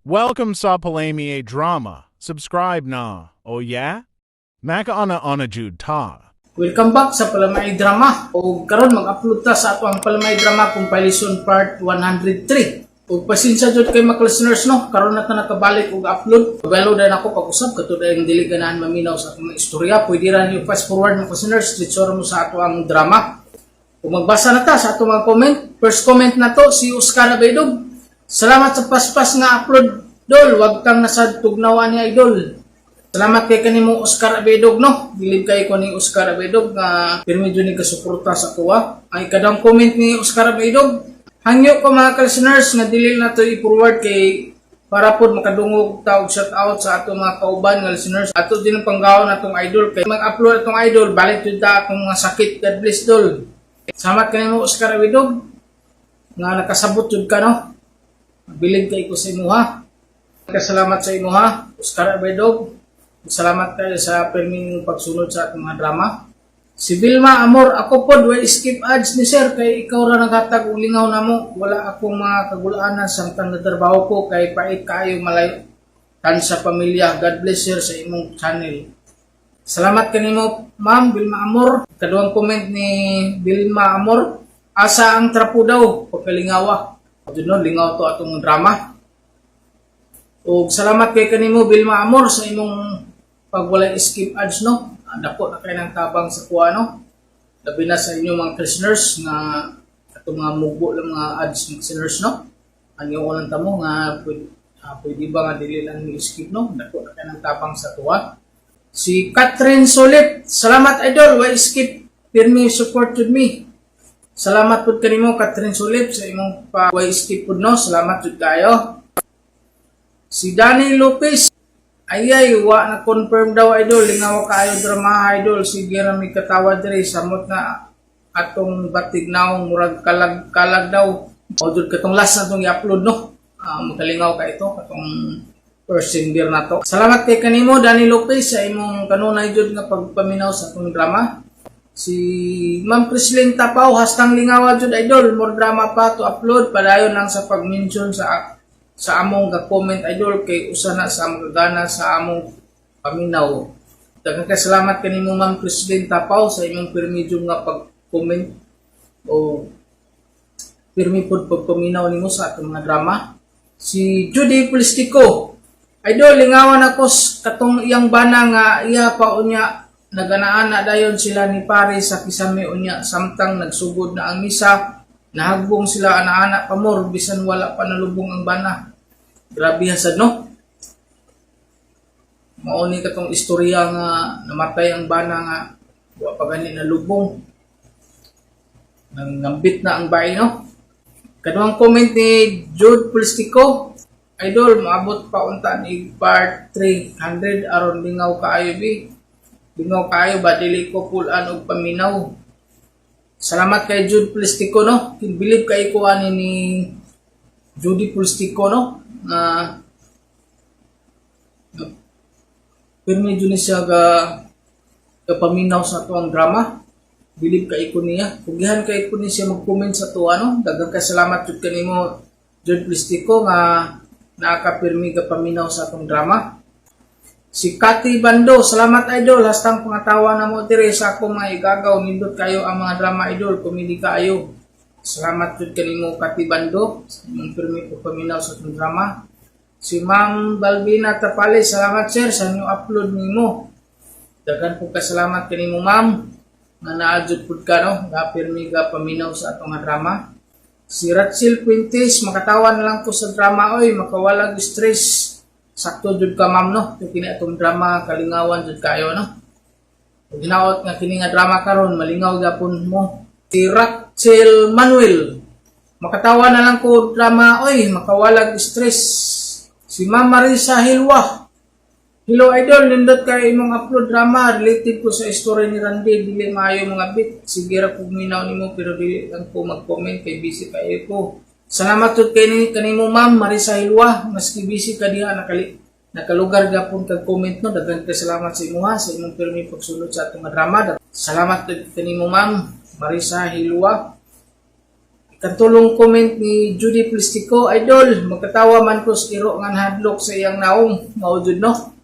Welcome sa Palami Drama. Subscribe na. Oh yeah? Makaana ana jud ta. Welcome back sa Palamay Drama. O karon mag-upload ta sa ato ang Palamay Drama Compilation Part 103. O pasensya jud kay mga listeners, no, karon na ta nakabalik og upload. Pabalo na ako pag-usab kato dayong dili ganahan maminaw sa atong mga istorya. Pwede ra niyo fast forward, mga listeners, diretso mo sa ato ang drama. Kung magbasa na ta sa atong mga comment, first comment na to si Oscar Abaydog. "Salamat sa paspas nga upload, dol. Wag kang nasad tugnawan ni idol." Salamat kay kanimo, Oscar Abedog, no. Bilib kay ko ni Oscar Abedog nga pirmi jud ni kasuporta sa tuwa. Ang ikadang comment ni Oscar Abedog, "Hangyo ko, mga listeners, nga dili na to i-forward kay para pod makadungog ta og shout out sa ato mga kauban nga listeners. Ato din ang panggawon atong idol kay mag-upload atong idol, balik jud ta atong mga sakit. God bless, dol." Salamat kanimo, Oscar Abedog, nga nakasabot jud ka, no. Bilib kay ko sa imuha. Salamat sa imuha, Oscar Abedog. Salamat kayo sa perming pagsunod sa atong mga drama. Si Vilma Amor, "Ako pod, way skip ads ni sir kay ikaw ra naghatag og lingaw namo. Wala akong mga kagulaanan samtang nagtrabaho ko kay pait kaayo malayo tan sa pamilya. God bless, sir, sa imong channel." Salamat kanimo, Ma'am Vilma Amor. Kaduhang comment ni Vilma Amor, "Asa ang trapo daw pagkalingawa?" Jud no, lingaw to atong drama. Og salamat kay kanimo, Vilma Amor, sa imong pagwalay skip ads, no. Dako na kay ng tabang sa kuha, no. Labi na sa inyong mga listeners nga atong mga mubo lang mga ads ng listeners, no. Ang yung unang tamo nga pwede ba nga dili lang ni skip, no. Dako na kay ng tabang sa tuwa. Si Catherine Solip, "Salamat idol, way skip, pirmi supported me." Salamat pud kanimo, Catherine Solip, sa imong pa way skip pud, no. Salamat jud kayo. Si Danny Lopez, "Ayay, wa na confirm daw idol, lingaw kaayo drama idol, sige ra mi katawa diri, samot na atong batig naong murag kalag kalag daw." O jud katong last na tong i-upload, no. Makalingaw ka ito katong first sender na to. Salamat kay kanimo, Danny Lopez, sa imong kanunay jud nga pagpaminaw sa atong drama. Si Ma'am Prislin Tapaw, "Hastang lingawa jud idol, more drama pa to upload, padayon lang sa pag-mention sa among ga-comment idol kay usa na sa magagana sa among paminaw." Daghang kay salamat kanimo, Ma'am Prislin Tapaw, sa imong pirmi jud nga pag-comment o pirmi pod pagpaminaw nimo sa atong mga drama. Si Judy Polistico, "Idol, lingawan ako katong iyang bana nga iya pa unya naganaan na dayon sila ni pare sa kisame, unya samtang nagsugod na ang misa, nahagbong sila ana-ana pa more bisan wala pa nalubong ang bana. Grabe hasad, no." Mao ni katong istorya nga namatay ang bana nga wa pa gani nalubong. Nangambit na ang bae, no. Kaduhang comment ni Jude Polistico, "Idol, maabot pa unta ni part 300 aron lingaw kaayo bi. Lingaw kaayo ba, dili ko pulan og paminaw." Salamat kay Jude Polistico, no. Bilib kay ko ani ni Judy Polistico, no. Nga pirmi jud ni siya ga kapaminaw sa tuang drama. Bilib kay ko niya. Pugihan kay ko ni siya mag-comment sa tuwa, no. Daghang kay salamat jud kanimo, Jude Polistico, nga nakapirmi ka paminaw sa atong drama. Si Kati Bando, "Salamat idol, hastang pangatawa na mo diri sa akong mga igagaw, nindot kayo ang mga drama idol, komedi kaayo." Salamat jud kanimo, Kati Bando, sa imong pirmi paminaw sa atong drama. Si Ma'am Balbina Tapales, "Salamat sir sa new upload nimo." Daghan po kasalamat kanimo, ma'am, nga naa jud pud ka, no, nga pirmi ka paminaw sa atong nga drama. Si Ratsil Fuentes, "Makatawa na lang ko sa drama oy, makawalag stress." Sakto jud ka, ma'am, no. Kung kini atong drama kalingawan jud kayo, no. Kung ginaot nga kini nga drama karon malingaw gapon mo. Si Ratsil Manuel, "Makatawa na lang ko drama oy, makawalag stress." Si Ma'am Marisa Hilwa, "Hello idol, nindot kay imong upload drama, related ko sa story ni Randy, dili maayo mga bit. Sige ra kog minaw nimo pero dili lang ko mag-comment kay busy kayo ko." Salamat jud kay ni kanimo, Ma'am Marisa Hilwa, maski busy ka diha nakalugar gapon kag comment, no. Daghan kay salamat sa imuha sa imong pirmi pagsulod sa atong nga drama. Salamat jud kanimo, Ma'am Marisa Hilwa. Katulong comment ni Judy Plistico, "Idol, magkatawa man ko sa iro nga hadlok sa iyang naong." Mao jud, no?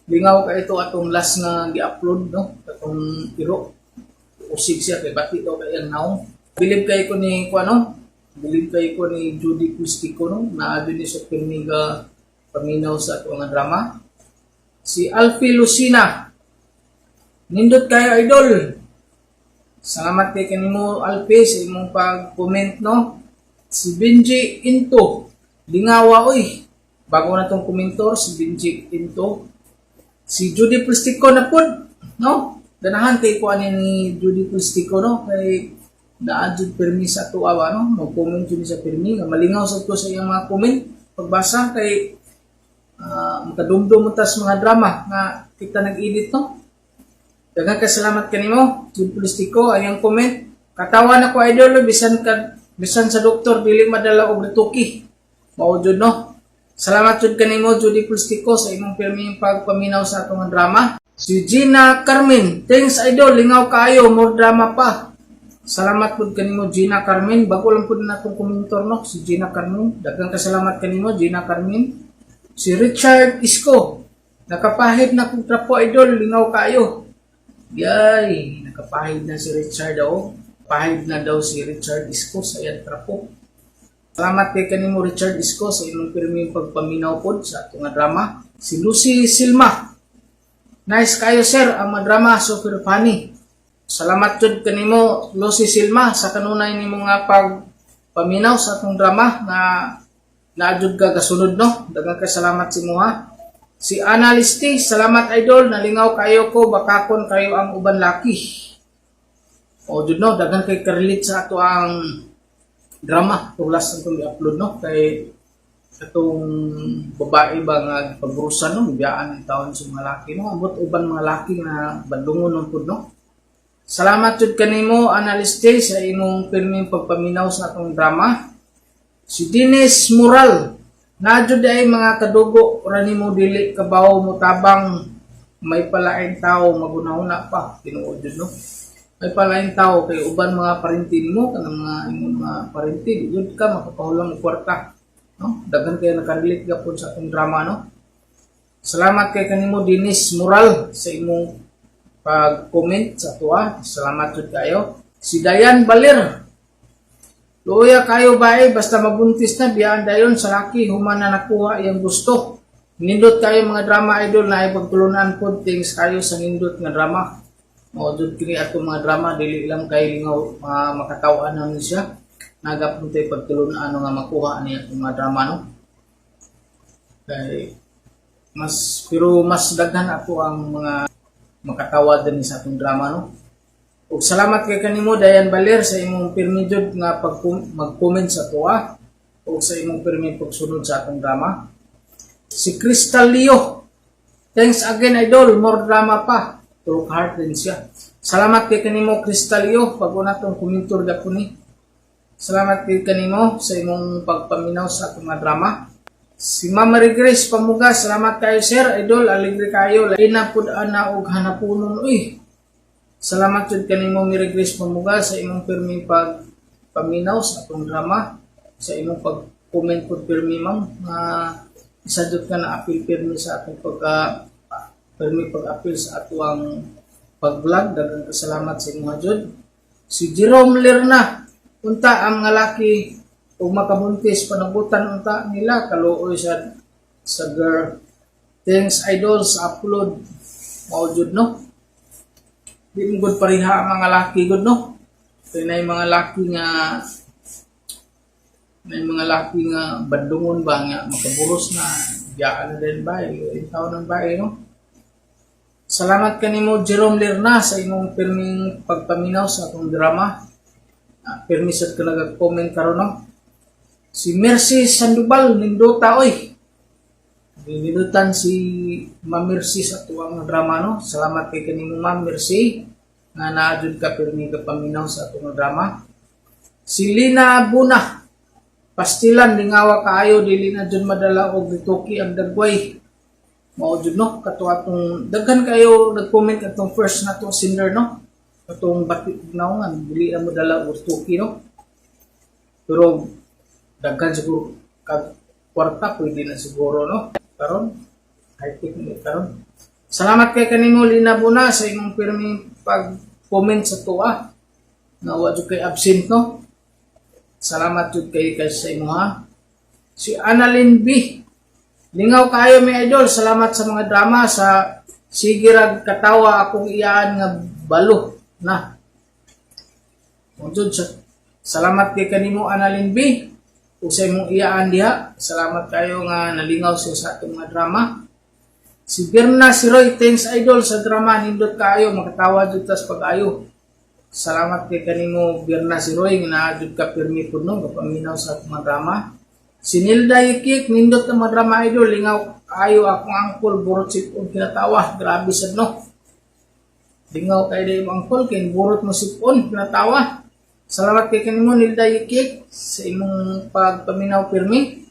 Lingaw ka ito atong last nga gi-upload, no? Atong iro. Usig siya kay bati daw kay iyang naong. Bilib kay ko ni kuano? Bilib kay ko ni Judy Plistico, no? Naa jud ni sa pirmiga paminaw sa ato nga drama. Si Alfie Lucina. "Nindot kayo, idol." Salamat kay kanimo, Alfie, sa imong pag-comment, no. Si Benji Into. "Lingawa oy." Bago na tong komentor si Benji Into. Si Judy Plistico na pud, no? Ganahan kay ko ani ni Judy Plistico, no, kay naa jud pirmi sa atoa ba, no? Mag-comment jud ni sa pirmi nga malingaw sad ko sa iyang mga comment pagbasa kay makadumdum mo tas mga drama nga kita nag-edit, no? Daghang kay salamat kanimo, Jude Plistico, ang comment. "Katawa na ko, idol, bisan ka bisan sa doktor dili madala og rituki." Mao jud, no? Salamat jud kanimo, Judy Plistico, sa imong pirming pagpaminaw sa atong drama. Si Gina Carmen, "Thanks idol, lingaw kaayo, more drama pa." Salamat pud kanimo, Gina Carmen, bago lang pud na atong komentor, no, si Gina Carmen. Daghang kasalamat kanimo, Gina Carmen. Si Richard Isko, "Nakapahid na kong trapo, idol, lingaw kaayo." Yay, nakapahid na si Richard daw. Pahid na daw si Richard Isko sa iyang trapo. Salamat kay kanimo, Richard Isko, sa imong pirming pagpaminaw pod sa atong nga drama. Si Lucy Silma. "Nice kayo sir, ang mga drama super funny." Salamat jud kanimo, Lucy Silma, sa kanunay nimo nga pagpaminaw sa atong drama nga naa jud ka gasunod, no. Daghang kay salamat sa imo ha. Si Analisti, "Salamat idol, nalingaw kayo ko, bakakon kayo ang uban laki." O jud, no, daghan kay ka-relate sa ato ang drama itong last na itong i-upload, no, kay atong babae ba nga pagburusan, no, biyaan ang taon sa mga laki, no, ambot uban mga laki nga bandungon nun pud, no. Salamat jud kanimo, Analiste, sa imong pirming pagpaminaw sa atong drama. Si Dennis Mural, "Na jud ay mga kadugo ra nimo dili kabaw motabang, may palain tao magunahuna pa." Tinuod jud, no, may palain tao kay uban mga parinti nimo, kanang mga imong mga parinti di jud ka makapahulam og kwarta, no. Daghan kay nakarelate gapon sa atong drama, no. Salamat kay kanimo, Dennis Mural, sa imong pag-comment sa atoa. Salamat jud kayo. Si Dayan Baler, "Luya kayo bae, basta mabuntis na, biyaan dayon sa laki, human na nakuha iyang gusto. Nindot kayo mga drama idol na ay pagtulunan pod, thanks kayo sa nindot nga drama." Mao jud kini atong mga drama, dili lang kay lingaw makataw-an namin siya. Nagapon tay pagtulunan ano nga makuha niya atong mga drama, no. Kay mas pero mas daghan ato ang mga makatawa din sa atong drama, no. Ug salamat kay kanimo, Dayan Baler, sa imong pirmi jud nga pag mag-comment sa atoa ug sa imong pirmi pagsunod sa atong drama. Si Crystal Leo, "Thanks again idol, more drama pa." True heart din siya. Salamat kay kanimo, Crystal Leo, pag una tong komentor gapon ni. Salamat kay kanimo sa imong pagpaminaw sa atong mga drama. Si Mama Marie Grace Pamuga, "Salamat kayo sir, idol, aligre kayo. Lain na pud ana og hanapunon uy." Salamat jud kanimo, Mary Grace Pamuga, sa imong pirmi pag paminaw sa atong drama, sa imong pag-comment pud pirmi, ma'am, nga isa jud ka na apil pirmi sa atong pagka pirmi pag-apil sa atoang pag-vlog. Daghang salamat sa imong jud. Si Jerome Lerna, "Unta ang mga laki ug makabuntis panabutan unta nila, kaluoy sa girl. Thanks idol sa upload." Mao jud, no? Di mo gud pareha ang mga laki gud, no? Kay nay mga laki nga bandungon ba nga makaburos na biyaan na din ba yung tao ng bae, no? Salamat kanimo, Jerome Lerna, sa imong pirming pagpaminaw sa atong drama. Pirmi sad ka nag-comment karon, no? Si Mercy Sandoval, "Nindota oy." Nindutan si Ma'am Mercy sa tuwang drama, no. Salamat kay kanimo, Ma'am Mercy, nga naa jud ka pirmi ka paminaw sa atong drama. Si Lina Buna, "Pastilan, lingawa kaayo, dili na jud madala og rituki ang dagway." Mao jud, no, kato atong daghan kayo nag-comment atong first na to sender, no. Katong bati naungan dili na modala og rituki, no. Pero daghan siguro kag kwarta, pwede na siguro, no? Karon high-tech na karon. Salamat kay kanimo, Lina Buna, sa imong pirming pag-comment sa tuwa. Na wa jud kay absent, no? Salamat jud kay sa imo ha. Si Annalyn B. Lingaw kayo mi, idol. Salamat sa mga drama sa sige rag katawa akong iyaan nga balo na. O jud salamat kay kanimo, Annalyn B. Ug sa imong iyaan diha. Salamat kayo nga nalingaw siya sa atong mga drama. Si Birna si Roy, thanks idol sa drama, nindot kaayo, makatawa jud tas pag-ayo. Salamat kay kanimo, Birna si Roy, nga naa jud ka pirmi pud, no, kapaminaw sa atong mga drama. Si Nilda Yikik, nindot ang mga drama, idol, lingaw kaayo akong angkol, burot sipon kinatawa, grabe sad, no. Lingaw kay day imong angkol, kay burot mo sipon kinatawa. Salamat kay kanimo, Nilda Yikik, sa imong pagpaminaw pirmi.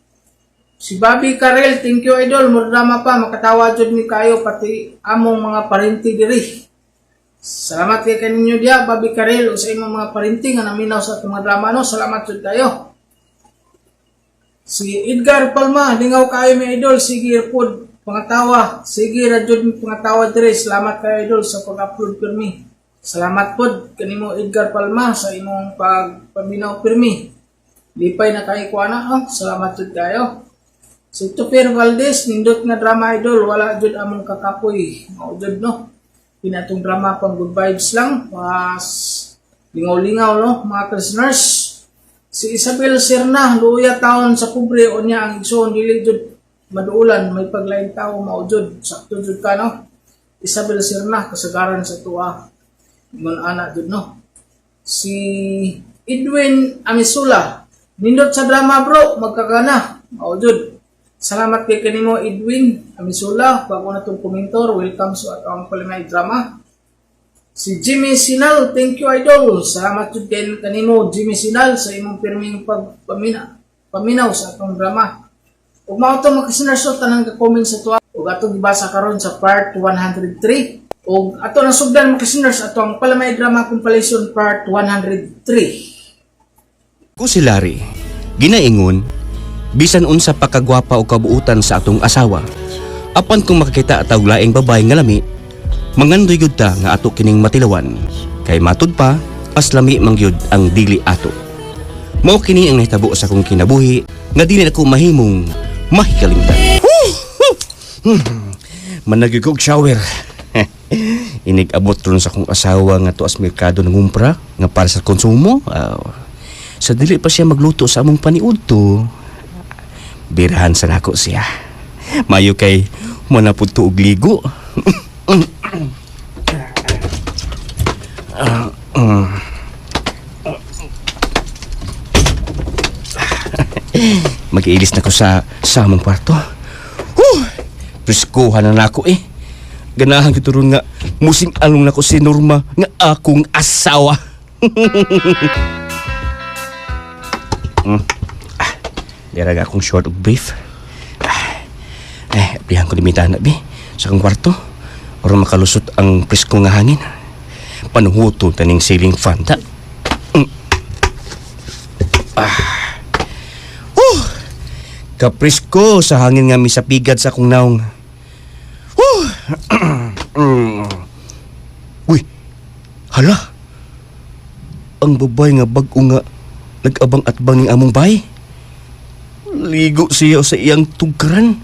Si Bobby Karel, thank you idol, mo drama pa, makatawa jud mi kayo pati among mga parinti diri. Salamat kay kaninyo diya, Bobby Karel, o sa imong mga parinti nga naminaw sa atong mga drama, no. Salamat jud kayo. Si Edgar Palma, lingaw kayo mi idol, sige pod pangatawa. Sige ra jud mi pangatawa diri. Salamat kayo idol sa pag-upload pirmi. Salamat pod kanimo, Edgar Palma, sa imong pagpaminaw pirmi. Lipay na kayo ko ana, oh. Salamat jud kayo. Si Tupir Valdez, nindot nga drama idol, wala jud among kakapoy. Mao jud, no. Pinatong drama pang good vibes lang, pas lingaw-lingaw, no, mga listeners. Si Isabel Serna, luya taon sa pobre unya ang igsoon dili jud maduulan, may paglain tao, mao jud, sakto jud ka, no. Isabel Serna, kasagaran sa tuwa. Ingon ana jud, no. Si Edwin Amisula, nindot sa drama bro, magkagana, mao jud. Salamat kay kanimo, Edwin Amisula, bago na tong komentor, welcome sa ato ang Palimay Drama. Si Jimmy Sinal, thank you idol. Salamat jud kay kanimo, Jimmy Sinal, sa imong pirming pagpamina paminaw sa atong drama. Ug mao to mga listeners, so tanang ka-comment sa tuwa ug atong gibasa karon sa part 103. Ug ato nang sugdan, mga listeners, ato ang Palamay Drama Compilation part 103. Ko si Larry, ginaingon, bisan unsa pa kagwapa o kabuutan sa atong asawa. Apan kung makakita ta og laing babae nga lami, mangandoy gyud ta nga ato kining matilawan. Kay matud pa, mas lami man gyud ang dili ato. Mao kini ang nahitabo sa akong kinabuhi nga dili nako mahimong mahikalimtan. Managig og shower. Inig-abot ron sa akong asawa nga tuas merkado nangumpra nga para sa konsumo. Ah, sa dili pa siya magluto sa among paniudto. Birahan sa nako siya. Mayo kay manapud to og ligo. Mag-iilis na ko sa among kwarto. Huh! Priskuhan na nako eh. Ganahan ko ron nga musing along nako si Norma nga akong asawa. Ah, dira ga akong short ug brief. Ah, eh, aplihan ko limitahan na bi sa akong kwarto. Aron makalusot ang presko nga hangin. Panuhuto taning ceiling fan ta. Ah. Huh! Kapresko sa hangin nga misapigad sa akong naong. Huh! Uy, hala. Ang babae nga bag-o nga nag-abang at ning among bay. Ligo siya sa iyang tugkaran.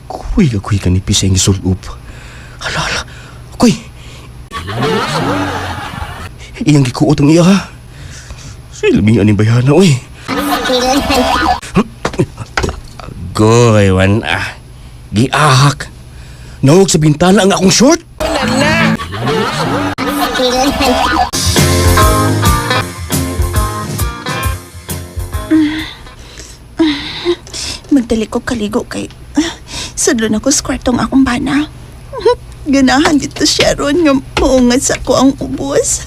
Ako'y, ako'y kanipis sa iyang sulup. Hala, hala. Ako'y. Iyang gikuot ang iya ha. Silbing aning bayana, uy. Agoy, wan ah. Giahak. Nawag sa bintana ang akong short. Magdali ko kaligo kay sudlon ako sa kwartong akong bana. Ganahan dito siya ron nga muungad sa ko ang ubos.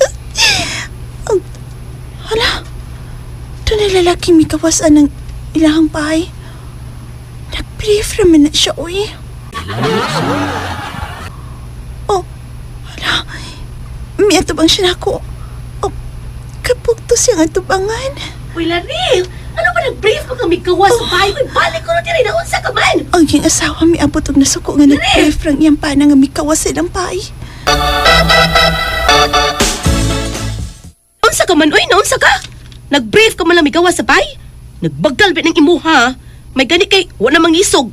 Hala, ito na lalaki mikawasan ng ilahang bahay. Nag-brief raman na siya, uy. Oh, hala, may atubang siya nako. Oh, kapugto siya nga tubangan. Uy, Larry! Ano ba nag-brief mo kami gawa sa bahay? Uy, balik ko na diri na unsa ka man! Ang iyang asawa miabot og nasuko nga nag-brief rang iyang pana nga mikawas silang pay. Unsa ka man, uy, naunsa ka? Nag-brief ka man lang migawa sa bay? Nagbagal ba ng imuha? May gani kay wala mangisog.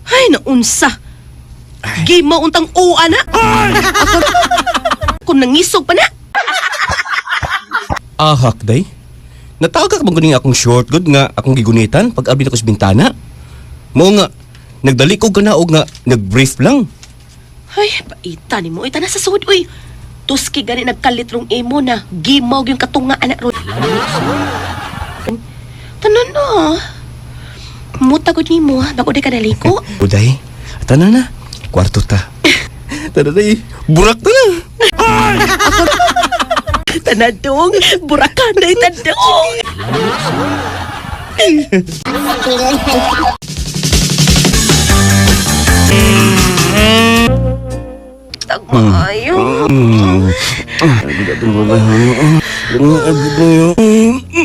Ay, naunsa. Gima untang uwa na. Ako kung nangisog pa na. Ahak day. Nataga ka bang kuning akong short good nga akong gigunitan pag abi nako sa bintana? Mao nga nagdali ko ganaog nga nagbrief lang. Ay, paita ni mo. Ita na sa sud, uy. Tuski gani nagkalitrong imo na. Gimaw yung katunga anak ron. Tanan na. Muta ko ni mo, bako di ka naliko. Uday, tana na. Kwarto ta. Tana day, burak ta na. Tanadong, burakan na itadong. Tagmaayo.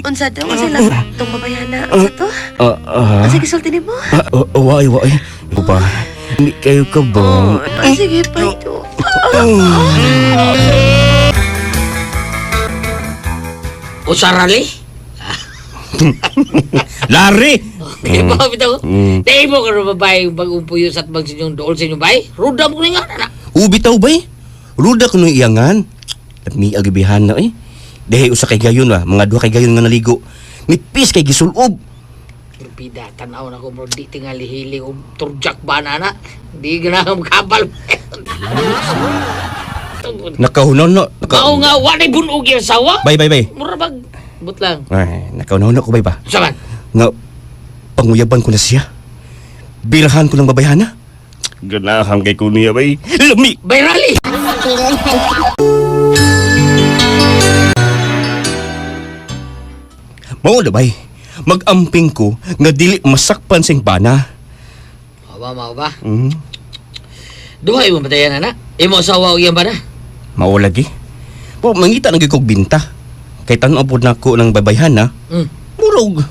Unsa daw, unsa lang itong babayana? Unsa to? Ah, ah. Unsa gisulti nimo? Ah, oh, waay, waay. Ko pa. Hindi kayo ka ba? Ah, sige pa ito. O sarali? Larry! Kaya ba bitaw? Dahil mo karon babae bagong puyo sa atbang sa inyong dool sa inyong bahay? Ruda mo nga na. Ubi taw bay? Ruda ko nung iyangan. May agibihan na eh. Dahil usa kay gayon ba, mga duha kay gayon nga naligo. Nipis kay gisulob. Pida, tanaw na ko bro, di tingali hili o turjak ba na na? Di ganahan kabal. Nakahunaw na. Naka... Mao nga, walay bunog yung sawa. Bay, bay, bay. Mura bag, but lang. Ay, nakahunaw na ko bay ba? Saman, Nga, panguyaban ko na siya. Bilhan ko ng babayhana. Ganahan kay ko niya bay. Lami! bayrali! Mao na bay. Magamping ko nga dili masakpan sing bana. Mao ba, mao ba? Mm. Duha mo patayan na na. Imo asawa o iyan ba na? Mao lagi. Po, mangita na gyud kog binta. Kay tan-aw pod nako ng babayhana. Murog.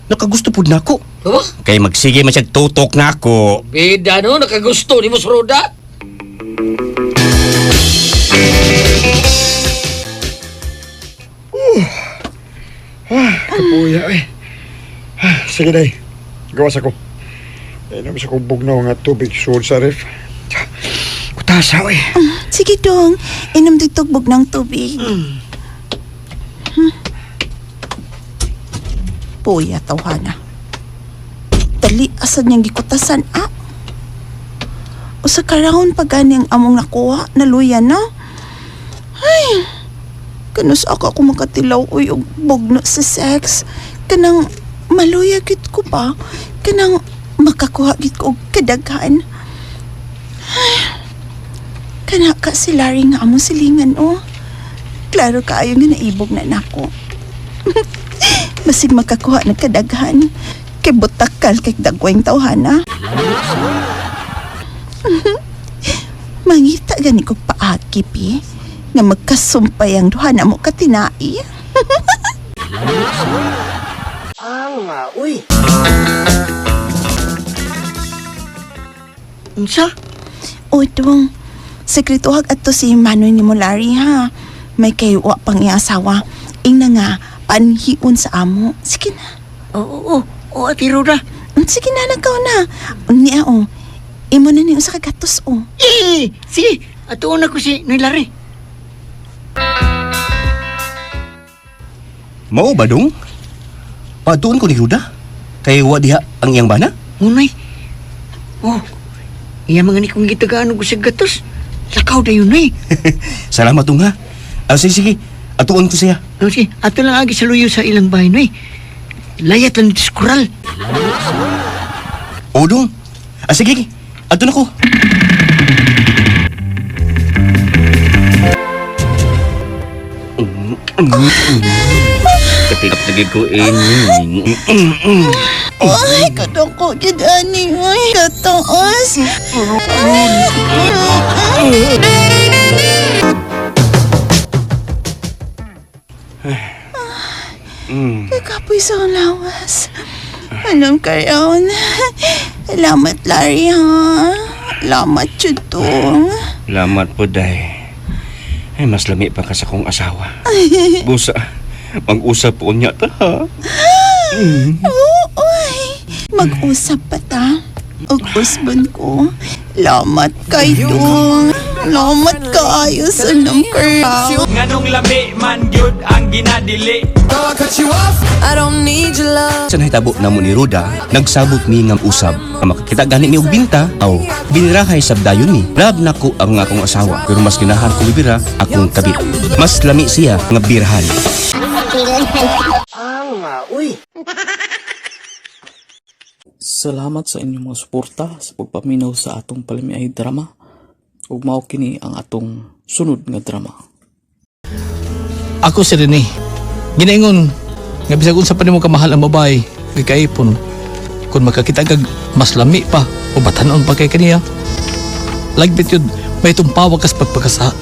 Nakagusto pod nako. Diba? Kay magsige man siya tutok nako. Bida no, nakagusto ni mo sa ruda. Kapuya eh. Sige day. Gawas ako. Inom sa kong bugnaw nga tubig suod sa ref. Kutasa eh. Sige dong, inom dito ng tubig. Puya tawhana. Dali asad niyang gikutasan ah. O sa karahon pa gani ang among nakuha, naluya na. Ay, kanus ako ako makatilaw uy og bugno sa sex. Kanang maluya gid ko ba? Kanang makakuha gid ko og kadaghan. Kana ka si Larry nga among silingan, oh. Klaro kaayo nga naibog na nako. Basig makakuha ng kadaghan. Kay butakal kay dagweng tawhana. Mangita gani ko paagi, pi. Nga magkasumpay ang duha na mo katinai. Unsa? Uy, dong. Sekretuhag ato si Manoy ni mo Larry, ha? May kayo wa pang iasawa. Ingna nga, panhiun sa amo. Sige na. Oo, oo, oo, Ate Roda. Sige na, nagkaw na. Niya, oh. Imo na ni usa ka gatos, oh. Eh, sige, atuon na ko si Noy Larry. Mao ba dong? Paduon ko ni Ruda. Kay wa diha ang iyang bana. Unay. Oh, iya mga ni kong gitagaan og sa gatos. Lakaw dayon eh. Salamat dong ha. Ah, sige, sige. Atuon ko siya. Oh, sige, ato lang agi sa luyo sa ilang bahay noy. Layat lang dito sa kural. O dong. Ah, sige. Ato na ko. Katilap na gid ko ini. Ay, kadong ko gid ani, uy. Kataas. Kakapoy sa akong lawas. Anong karon? Salamat, Larry, ha? Salamat, Chutong. Salamat po, day. Ay, mas lami pa ka sa kong asawa. Busa, mag-usap po niya ta, ha? Oo, ay. Mag-usap pa ta. Ug usbon ko. Lamat kay dong. Lamat kaayo sa nang karaw. Nganong lami man gyud ang ginadili. Sa nahitabo namo ni Ruda, nagsabot mi nga usab. Ang makakita gani mi og binta, aw binirahay sabdayon mi. Love nako ang akong asawa, pero mas ginahan ko bibira akong kabit. Mas lami siya nga birhan. Salamat sa inyong mga suporta sa pagpaminaw sa atong palamiay drama ug mao kini ang atong sunod nga drama. Ako si Rene. Ginaingon nga bisag unsa pa nimo kamahal ang babae, gikaipon. Kung makakita kag mas lami pa o batanon pa kay kaniya. Lagbit yun, may tumpawag kas pagpagkasa.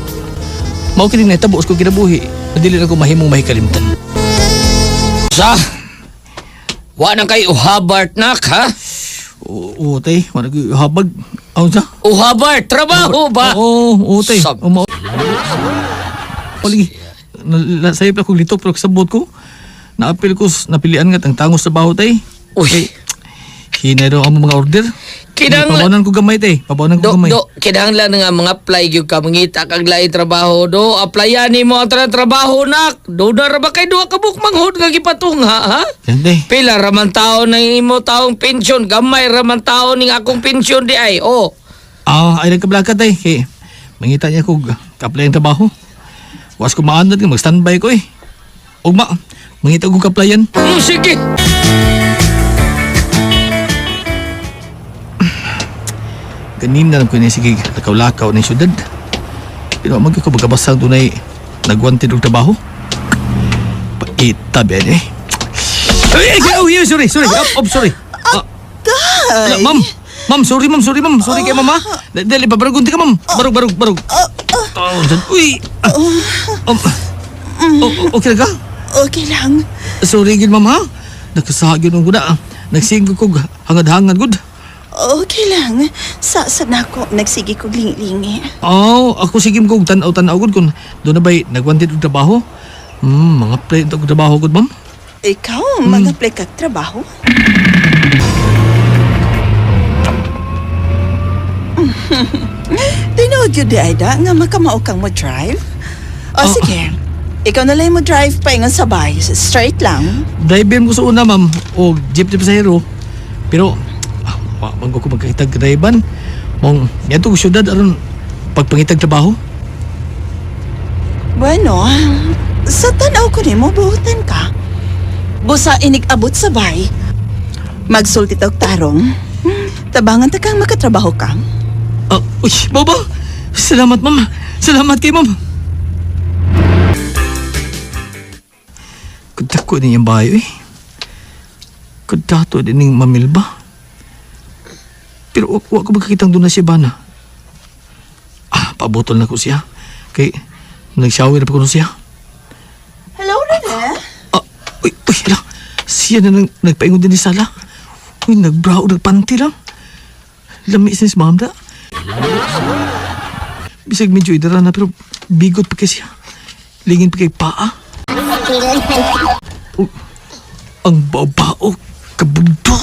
Mao kini nahitabo sa kong kinabuhi na dili na ko mahimong mahikalimtan. Sa! Wa nang kay uhabart nak, ha? Oo, tay, wala ko habag. Aw sa? Uhabart, trabaho ba? Oo, oo, tay. Sab- Uma. O, lagi. Sayop na kong lito pero kasabot ko. Naapil ko, napilian nga ang tangos sa baho, tay. Uy, Hinay daw ang mga order. Kinang- Pabawanan ko gamay, tay. Pabawanan ko do, gamay. do, kinahanglan nga mga apply gyud ka mangita kag lain trabaho do. Applyan nimo ang tanang trabaho nak. Do na ra ba kay duha ka buok manghud nga gipatungha, ha? Yan, tay. Pila ra man taon ng imo taong pensyon, gamay ra man taon ning akong pensyon di ay. Oh. Ah, ay nagkablaka, tay. Kay, mangita niya ko ka-apply ang trabaho. Was ko maanad nga, mag-standby ko eh. Ugma, mangita ko ka-applyan. Sige. Ganina lang ko ni sige lakaw-lakaw ng syudad. Pero mag ko magkabasang dunay nagwanted og trabaho. Paita ba eh. Ay, ay, oh, yeah, sorry, sorry. Up, up, sorry. Ah, ala, ma'am. Ma'am, sorry ma'am, sorry ma'am. Sorry kay mama. Dali, pabarugon ka ma'am. Barug, barug, barug. Oh, dyan. Uy. Ah. Oh, okay lang ka? Okay lang. Sorry gid ma'am ha. Nakasahag yun ang guna. Nagsingko ko hangad-hangad gud. Okay lang. Sa na ako, nagsige kog lingi-lingi. Oh, ako sige ko tanaw-tanaw gud kung doon na ba'y nagwanted og trabaho. Mga play og trabaho gud, ma'am. Ikaw, mag-apply kag trabaho? Tinuod yun di, Aida, nga makamao kang mo drive? O sige, ikaw na lang mo drive pa ingon sa bahay. Straight lang. Driver ko sa una, ma'am, o jeep di pasahero. Pero wa man ko magkakitag driver. Mong niadto ko syudad aron pagpangitag trabaho. Bueno, sa tanaw ko nimo buhutan ka. Busa inig-abot sa bay. Magsulti og tarong. Tabangan ta kang makatrabaho ka. Ah, uy, baba. Salamat, ma'am. Salamat kay ma'am. Kudako din yung bayo eh. Kudato din yung mamilba. Pero wa ko magkakitang doon na siya bana. Ah, pabotol na ko siya. Kay, nag-shower na pa ko na siya. Hello, Rene. Ah, uy, uy, ala. Siya na nang, nagpaingon din ni Sala. Uy, nagbra o nagpanty lang. Lami siya si ma'am da. Bisag medyo idara na pero bigot pa kay siya. Lingin pa kay paa. Oh, ang babao, kabugdo.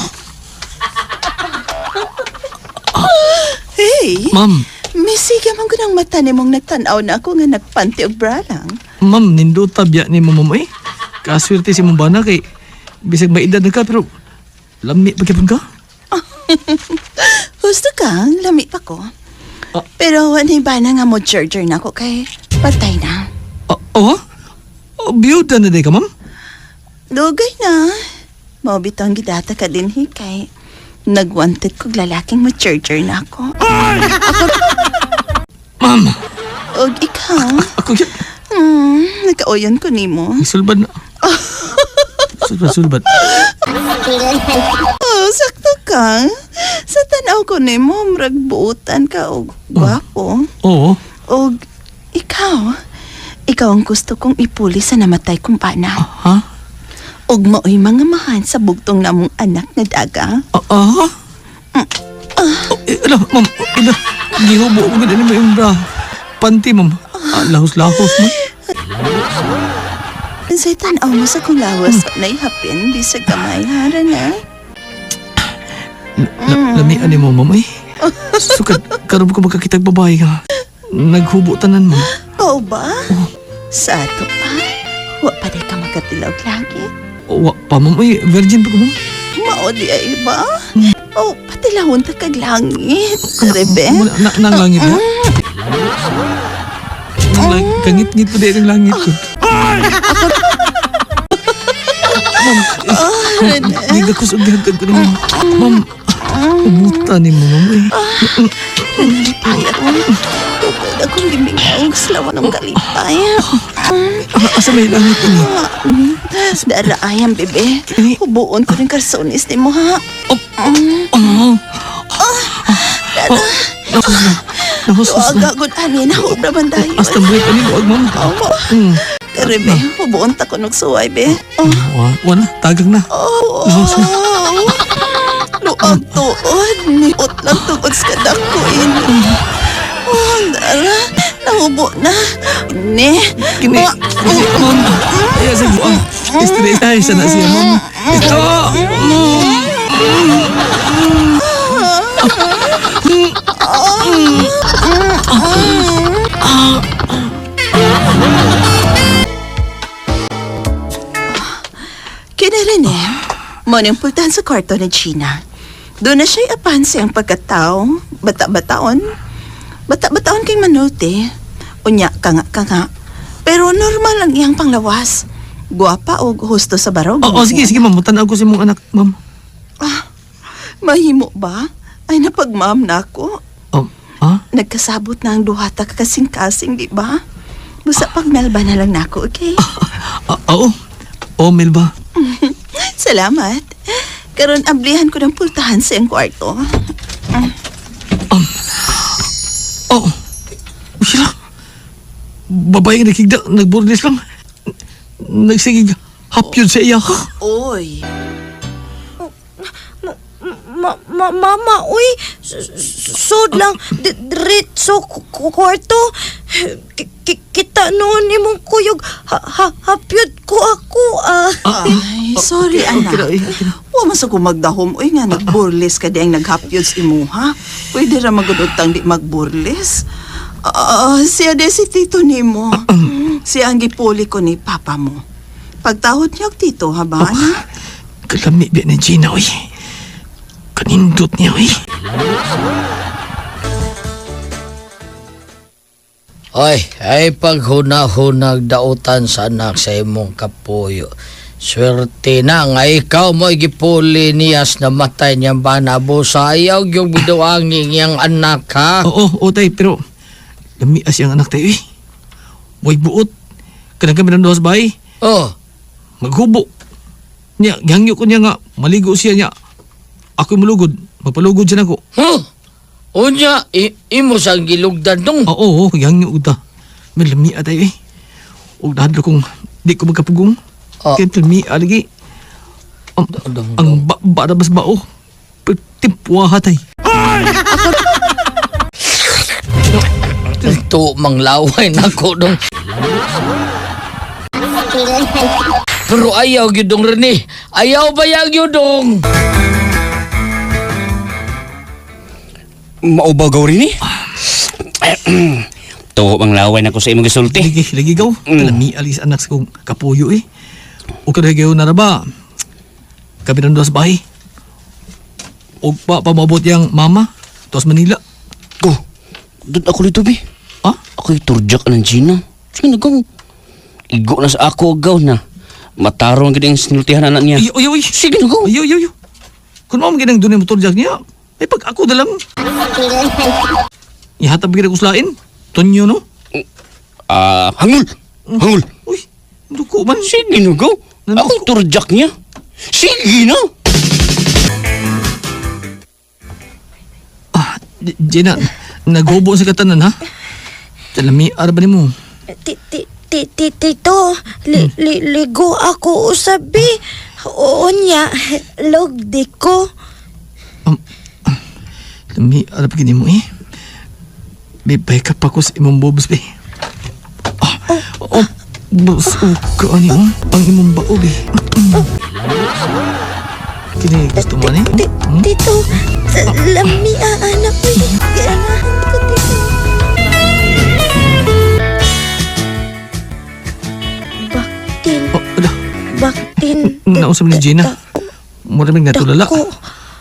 Hey, Ma'am, misiga man ko ng mata nimong nagtanaw na ako nga nagpanty og bra lang. ma'am, nindota biya ni mo ma'am eh. Kaswerte si mong bana kay bisag may edad na ka pero lami pa gyapon ka. Husto ka, lami pa ko. Ah. Pero wala ba na nga mo jerjer na ako kay patay na. Ah, oh, oh, biyuda na day ka ma'am. Dugay na. Maubito ang gidata ka din kay nagwanted kog lalaking mo charger na ako. Ma'am, Og ikaw, ako yun. nagkaoyon ko nimo. Sulbad na. Sulbad, sulbad. Oh, sakto ka. Sa tanaw ko nimo, murag buutan ka og gwapo. Oo. Og ikaw, Ikaw ang gusto kong ipuli sa namatay kong pana. Ha? Ug maoy mga mahan sa bugtong namong anak nga daga. Ah, ah? Oh, eh, ala, ma'am, oh, ala, gihubo ko ganun mo yung bra. Panty, ma'am. Ah, lahos-lahos, ma'am. Unsay tan-aw mo sa kong lawas na ihapin bisag gamay hara na. Lamian ni mo, ma'am, eh. Sukad, karon ko magkakitag babae nga. Naghubo tanan, ma'am. Oo ba? Sa ato pa, wa pa di ka magkatilaw langit. Wa pa, ma'am. Uy, virgin pa ko, ma'am. Mao di ay ba? Oh, patilawon ta kag langit. Rebe. Wala, na, nang langit na. Nang lang, kangit-ngit pa din ang langit ko. Ma'am, eh, ma'am, gigakos og gihagkan ko ni ma'am. Ma'am, umuta ni mo, ma'am. Eh. Nalipayat mo. Tugod akong gimingaw sa lawan ng kalipay. Ah, asa may langit ini? Dara ayam, bebe. Hubuon ko rin karsonis ni mo, ha? Oh, Dara. nahos na. Nahos na. Tuwag agad, ani, nahubra man dayon. Asta buhit ani luag, ma'am. Oo. Karebe, hubuon ta ko nagsuway, be. Oh, Wa, wala, tagang na. oh, Nahos na. Luag tuod. Niot lang tungod sa kadako ini. Oh, dara. Nahubo na. Ne. Kini, kini, ma'am. Ay, sa buang. Straight ay, sana siya, ma'am. Oh, ma'am. Kina Rene, mo niyang pultahan sa kwarto ni Gina. Doon na siya'y apanse ang pagkatao, bata-bataon. Bata-bataon kay Manulte. Unya, kanga-kanga. Pero normal ang iyang panglawas. Guwapa o husto sa barog. Oo, oh, sige, sige, ma'am. Tanaw ko sa imong anak, ma'am. Ah, mahimo ba? Ay, napagmam na ako. Oh, ah? Nagkasabot na ang duhata kakasing-kasing, di ba? Busa pag Melba na lang nako, okay? Ah, oo. Oh, Melba. Salamat. Karon ablihan ko ng pultahan sa iyang kwarto. Oh. Sila. Babae nga nakigda, nagburnis lang. Nagsigig, hapyod sa iya. Oy. Mama, uy, sud lang, diretso kwarto. Kita noon imong kuyog, hapyod ko ako, ah. Ay, sorry, Okay, anak. okay na, eh, okay na. Wa man sa ko magdahom, uy nga nagburlis ka di ang naghapyod sa imuha. Pwede ra magudutang di magburlis. Ah, siya de si tito nimo. Siya ang gipuli ko ni papa mo. Pagtahod niya og tito, ha ba, anak? Kalami biya ni Gina, uy. Kanindot niya, uy. Oy, ay paghuna-hunag dautan sa anak sa imong kapuyo. Swerte na nga ikaw mo gipuli niyas na matay niyang banabo sa ayaw yung biduangin niyang anak ha. Oo, oo, tay, pero lami as iyang anak tayo, eh. Way buot. Kanang kami ng duhas bahay. Oh, Maghubo. Niya, gihangyo ko niya nga, maligo siya niya. Ako'y mulugod. Magpalugod siya nako. huh? Unya, imo sang gilugdan dong. Oo, oo, gihangyo ko ta. May lamia tayo eh. Ug nahadlo kong di ko magkapugong. Oh. Kaya lamia lagi. Ang, Dong, ang ba, ba na bas bao. Tipwaha tay. Ito, manglaway nako dong. Pero ayaw gyud dong Rene. Ayaw ba gyud dong? Maubaw gaw rin eh. Tuo ang laway na ko sa imong gisulti. Lagi, lagi gaw. Lamia lagi sa anak sa kong kapuyo eh. O kada gayo na ba? Kami ng duhas bahay. Og pa pamabot yang mama. Tuas Manila. Go. Doon ako dito bi. Ah? Ako'y turjak ng Gina. Sige na gaw. Igo na sa ako gaw na. Matarong gid ang sinultihan anak niya. Ay, ay, ay. Sige na gaw. Ay, ay, ay. Kung mao man ginang doon yung motor jack niya, ay pag ako dalang. Ihatag ba ko slain? Tonyo no? Ah, hangul. Hangul. Uy, duko man. Sige na gaw. Ano? Ako'y turjak niya. Sige na. Ah, Gina, naghubo sa katanan ha? Talami, arba ni mo. Tito, ligo ako usabi. Oo niya, logdi ko. Lami, alam gini mo eh. Bibay ka pa ko sa imong bobs, be. Ah, oh, bos, oh, kaani oh. Ang imong bao, be. Kini, gusto mo ni? Tito, lami anak ko. Ganahan ko, Tito. Baktin. Oh, ala. Baktin. Nausap ni Gina. Mura mig natulala. Dako.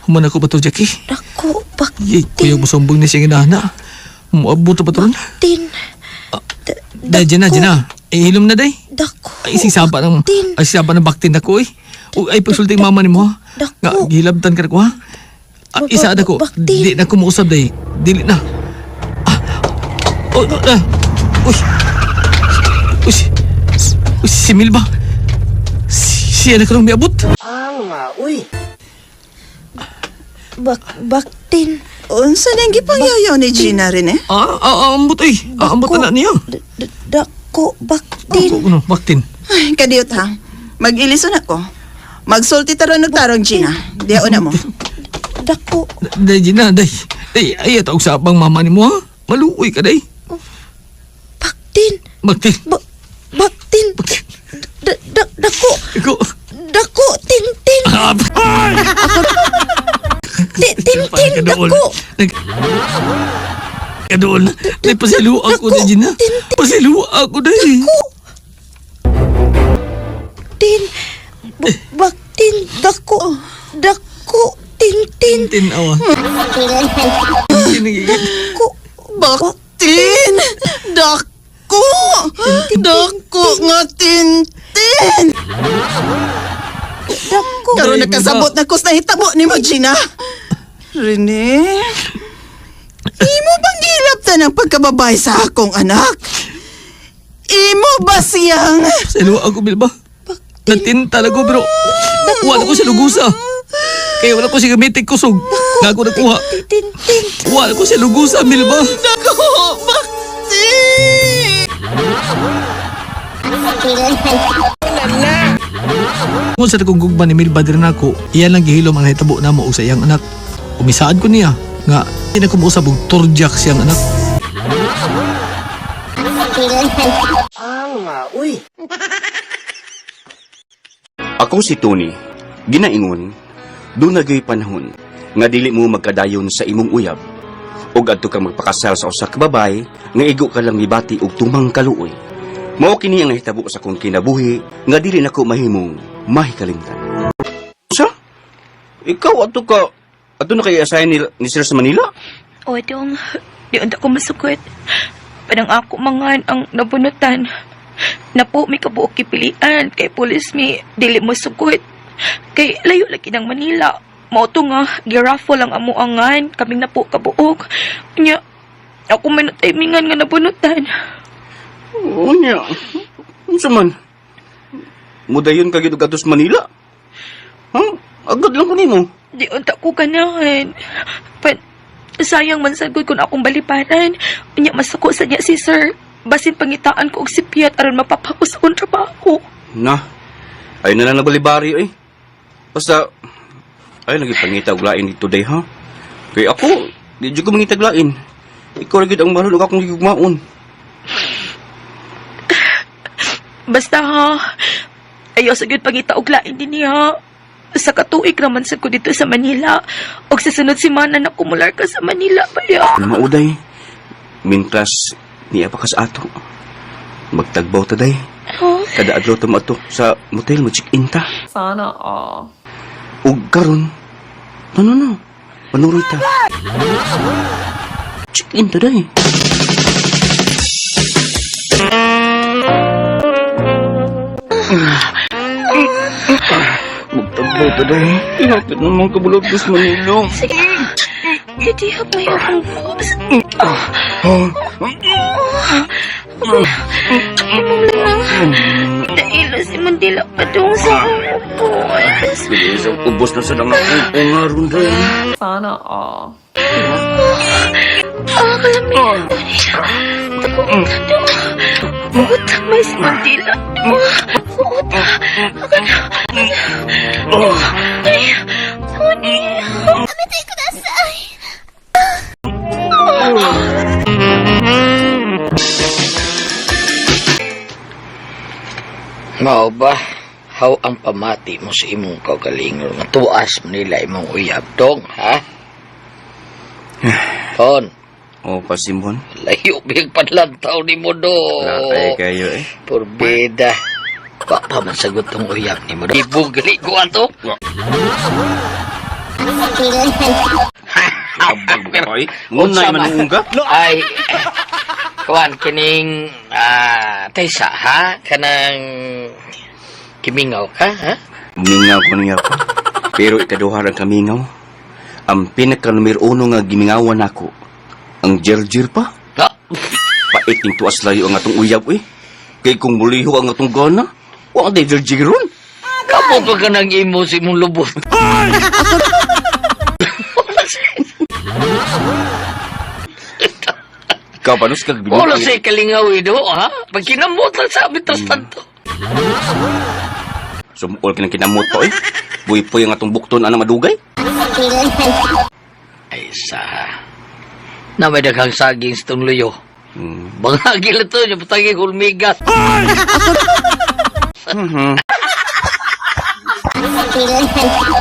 Human ako ba to, Jackie? Dako, baktin. Yay, kuya mo sumbong ni siya ginahana. Muabot pa to ron. Tin. Day, Gina, Gina. Eh, hilom na, day. Dako. Ay, ising saba ng, ay, saba ng baktin ako, eh. O, ay, pagsulti yung mama ni mo, ha? Nga, gihilabtan ka na ko, ha? Ah, isa na ko. Di na ko mausap, day. Dili na. Ah, oh, ah, uy. Uy, uy, si Milba. Siya na karong miabot. Uy. Baktin. Unsa nang gipangyayaw ni Gina rin eh? Ambot eh. Ambot na niya. Dako, baktin. Ako, ano, baktin. Ay, kadiyot ha. Mag-ilison ako. Magsulti taron og tarong Gina. Diya una mo. Dako. Day, Gina, day. Day, ay, ito sa abang mama ni mo, ha? Maluoy ka, day. Baktin. Baktin. Baktin. Dako. Ikaw. Dako, tintin. Tintin, dako. Kadool. Day, pasilo ako na, Gina. Pasilo ako, day. Dako. Tin. Baktin, dako. Dako, tintin. Tintin, awa. Dako. Baktin! Dako! Dako nga tintin! Dako. Karon nakasabot na kus nahitabo ni mo, Gina. Rene, imo bang gilabtan ang pagkababay sa akong anak? Imo ba siyang... Pasilo ako, Bilba. Natinta lang ko, pero wala ko siya lugusa. Kaya wala ko siya gamitin kusog. Nga ako nakuha. Tintin. Wala ko siya lugusa, Milba. Dako! Baktin! Kung sa akong gugma ni Milba din ako, iyan lang gihilom ang nahitabo na mo og sa iyang anak. Umisaad ko niya nga di na ko mausab og turjak siyang anak. Uy. Ako si Tony, ginaingon, doon nagay panahon nga dili mo magkadayon sa imong uyab. Ug adto ka magpakasal sa usa ka babay nga igo ka lang mibati og tumang kaluoy. Mao kini ang nahitabo sa akong kinabuhi nga dili nako mahimong mahikalimtan. Sa? Ikaw adto ka adto na kay assign ni Sir sa Manila? O, dong, di unta ko masukot. Parang ako mangan ang nabunutan. Napo, may kabuok kipilian. Kay pulis mi, dili mo sugot. Kay layo lagi ng Manila. Mao to nga, giraffle ang amuangan. Kaming napo kabuok. Nya, ako may natimingan nga nabunutan. Unya. Unsa man? Mudayon ka gyud og adto sa Manila? Ha? Agad lang ko nimo. Di unta ko ganahan. Pan, sayang man sad gud kung akong baliparan. Unya masako sa niya si sir. Basin pangitaan ko og si Piat aron mapapako sa akong trabaho. Na. Ay na lang nabalibari oy. Basta ay lagi pangita og lain dito day ha. Kay ako, di jud ko mangitag lain. Ikaw ra gyud ang mahal ug akong gigugmaon. Basta ha, ayaw sa gyud pangita og lain din niya. Sa katuig raman sad ko dito sa Manila. Og sa sunod semana na kumular ka sa Manila ba ya? Ano mauday? Mintras niya pa ka sa ato. Magtagbaw ta day. Huh? Kada adlaw ta mo ato sa motel mo check-in ta. Sana all. Ug karon, no no no. Panuroy ta. Check-in ta day. Magtagbaw ta day. Ihapit naman kabulog sa Manila. Sige. Hindi pa yung akong boss. Imong lang. Dahil si Mandila pa dong sa akong boss. Bilis ang ubos na sa lang akong ungaron day. Sana all. Ah, kalamig. Dong. Buot, may simandila. Buot. Ay, Tony. Amatay ko na say. Mao ba? How ang pamati mo sa imong kaugalingon nga tuas mo nila imong uyab dong, ha? Ton, O, pasimbon. layo big panlantaw ni mo do. Latay kayo eh. Porbida. Wa pa man sagot tong uyab ni mo do. Ibog gali ko ato. Ay, ngunay man ang ungga. Ay, kuan kining taysa ha kanang kimingaw ka ha? Mingaw ko niya pa. Pero ikaduha ang kamingaw. Ang pinaka numero uno nga gimingawan nako, ang jerjer pa. Ha? Pait ning tuas layo ang atong uyab eh. Kay kung muliho ang atong gana, wa ang jerjeron. Kamo pa ka nang imo sa imong lubot. Ikaw ba nus kag Wala sa kalingaw eh, do, ha? Pag kinamot lang sa amin, tas tanto. Sumol kinang kinamot pa eh. Buy-puy ang atong bukton ana madugay. Ay, sa... Na may daghang saging sa tong luyo. Bangagi lang to, yung pataging hulmigas.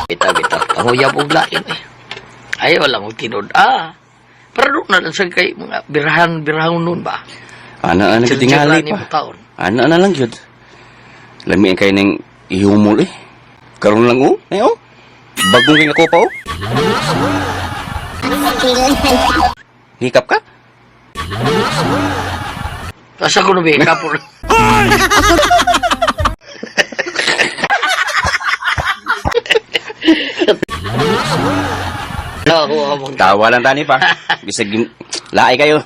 Bitaw, bitaw. Panguyab og lain eh. Ay, wala mong tinud. Ah, pero doon na lang sa kay mga birahan, birahan nun ba? Ana ana Chil-chil tingali ni pa. mo taon. Ana ana lang gyud. Lami kay ning ihumol eh. Karon lang oh. Ay oh. Bagong kay ako pa oh. Hikap ka? Asa ko na ba, kapon. Tawa lang tani pa. Bisag laay kayo.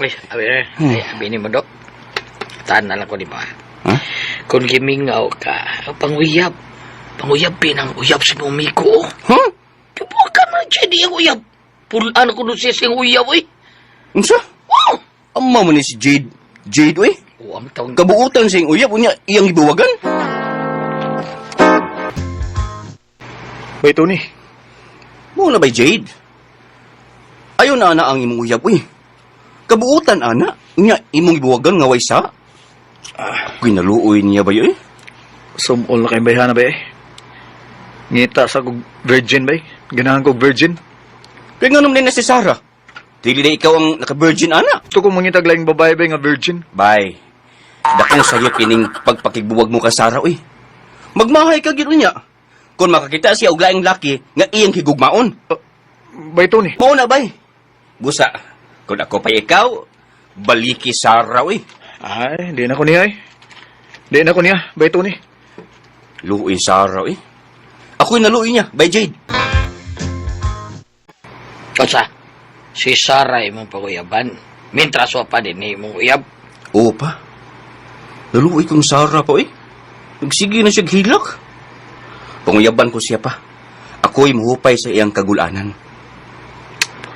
Ay, abi na. Ay, abi ni mo, Dok. Taan na lang ko ni mo, ah. Huh? Kung gimingaw ka, panguyab. Panguyab, pinang uyab sa mong miko. Huh? Kibuha ka man, Jedi, ang uyab. Pulaan ko nun siya siyang uyab, eh. Unsa? Wow! Amma man ni si Jade. Jade oy. Oh, ang taong... Kabuutan siyang uyab unya iyang gibuwagan. Bay, Tony. Mo na ba Jade? Ayon na ana ang imong uyab uy. Kabuutan ana unya imong gibuwagan nga way sa. Ah, ginaluoy niya ba yun eh? Sumol na kayong bayhana ba eh. Ngita sa kog virgin ba eh. Ganahan kog virgin. Kaya nga naman na si Sarah. Dili na ikaw ang naka-virgin ana. Ito kung mangitag laing babae ba nga virgin. Bye. Dakong sayo kining pagpakigbuwag mo ka Sarah uy. Magmahay ka gyud niya. Kung makakita siya og laing laki nga iyang higugmaon. Bay, Tony. Mao na bay. Busa, kung ako pa ikaw, baliki Sarah uy. Ay, di na ko niya eh. Di na ko niya, bay, Tony. Luoy Sarah uy. Ako'y naluoy niya, by Jade. Osa, si Sarah imong paguyaban. Mintras wa pa din ni imong uyab. Oo pa. Naluoy kong Sarah pa uy. Nagsige na siya hilak. Panguyaban ko siya pa. Ako'y muhupay sa iyang kagulanan.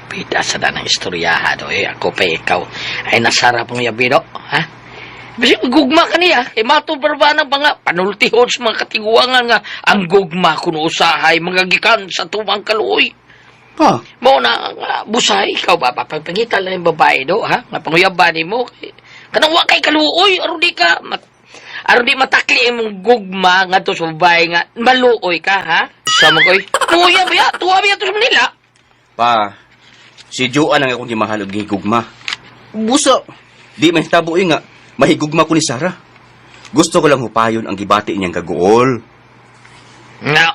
Pida sa danang istoryaha do eh. Ako pa ikaw. Ay nasara pong yabi do. Ha? Basi gugma ka niya. Eh matubar ba ng mga panultihon sa mga katiguangan nga ang gugma kuno usahay mga gikan sa tumang kaluoy. Pa, Mao na nga busahay ikaw ba papagpangita lang yung babae do ha? Nga panguyaban nimo kanang wa kay kaluoy aron di ka aron di matakli imong gugma ngadto sa babae nga maluoy ka ha? Sa mo koy. Nuya ba ya? Tuwa ba ya to sa Manila? Pa, si Joan ang akong gimahal og gihigugma. Busa, di man hitabo eh nga, mahigugma ko ni Sarah. Gusto ko lang hupayon ang gibati niyang kaguol. Nga.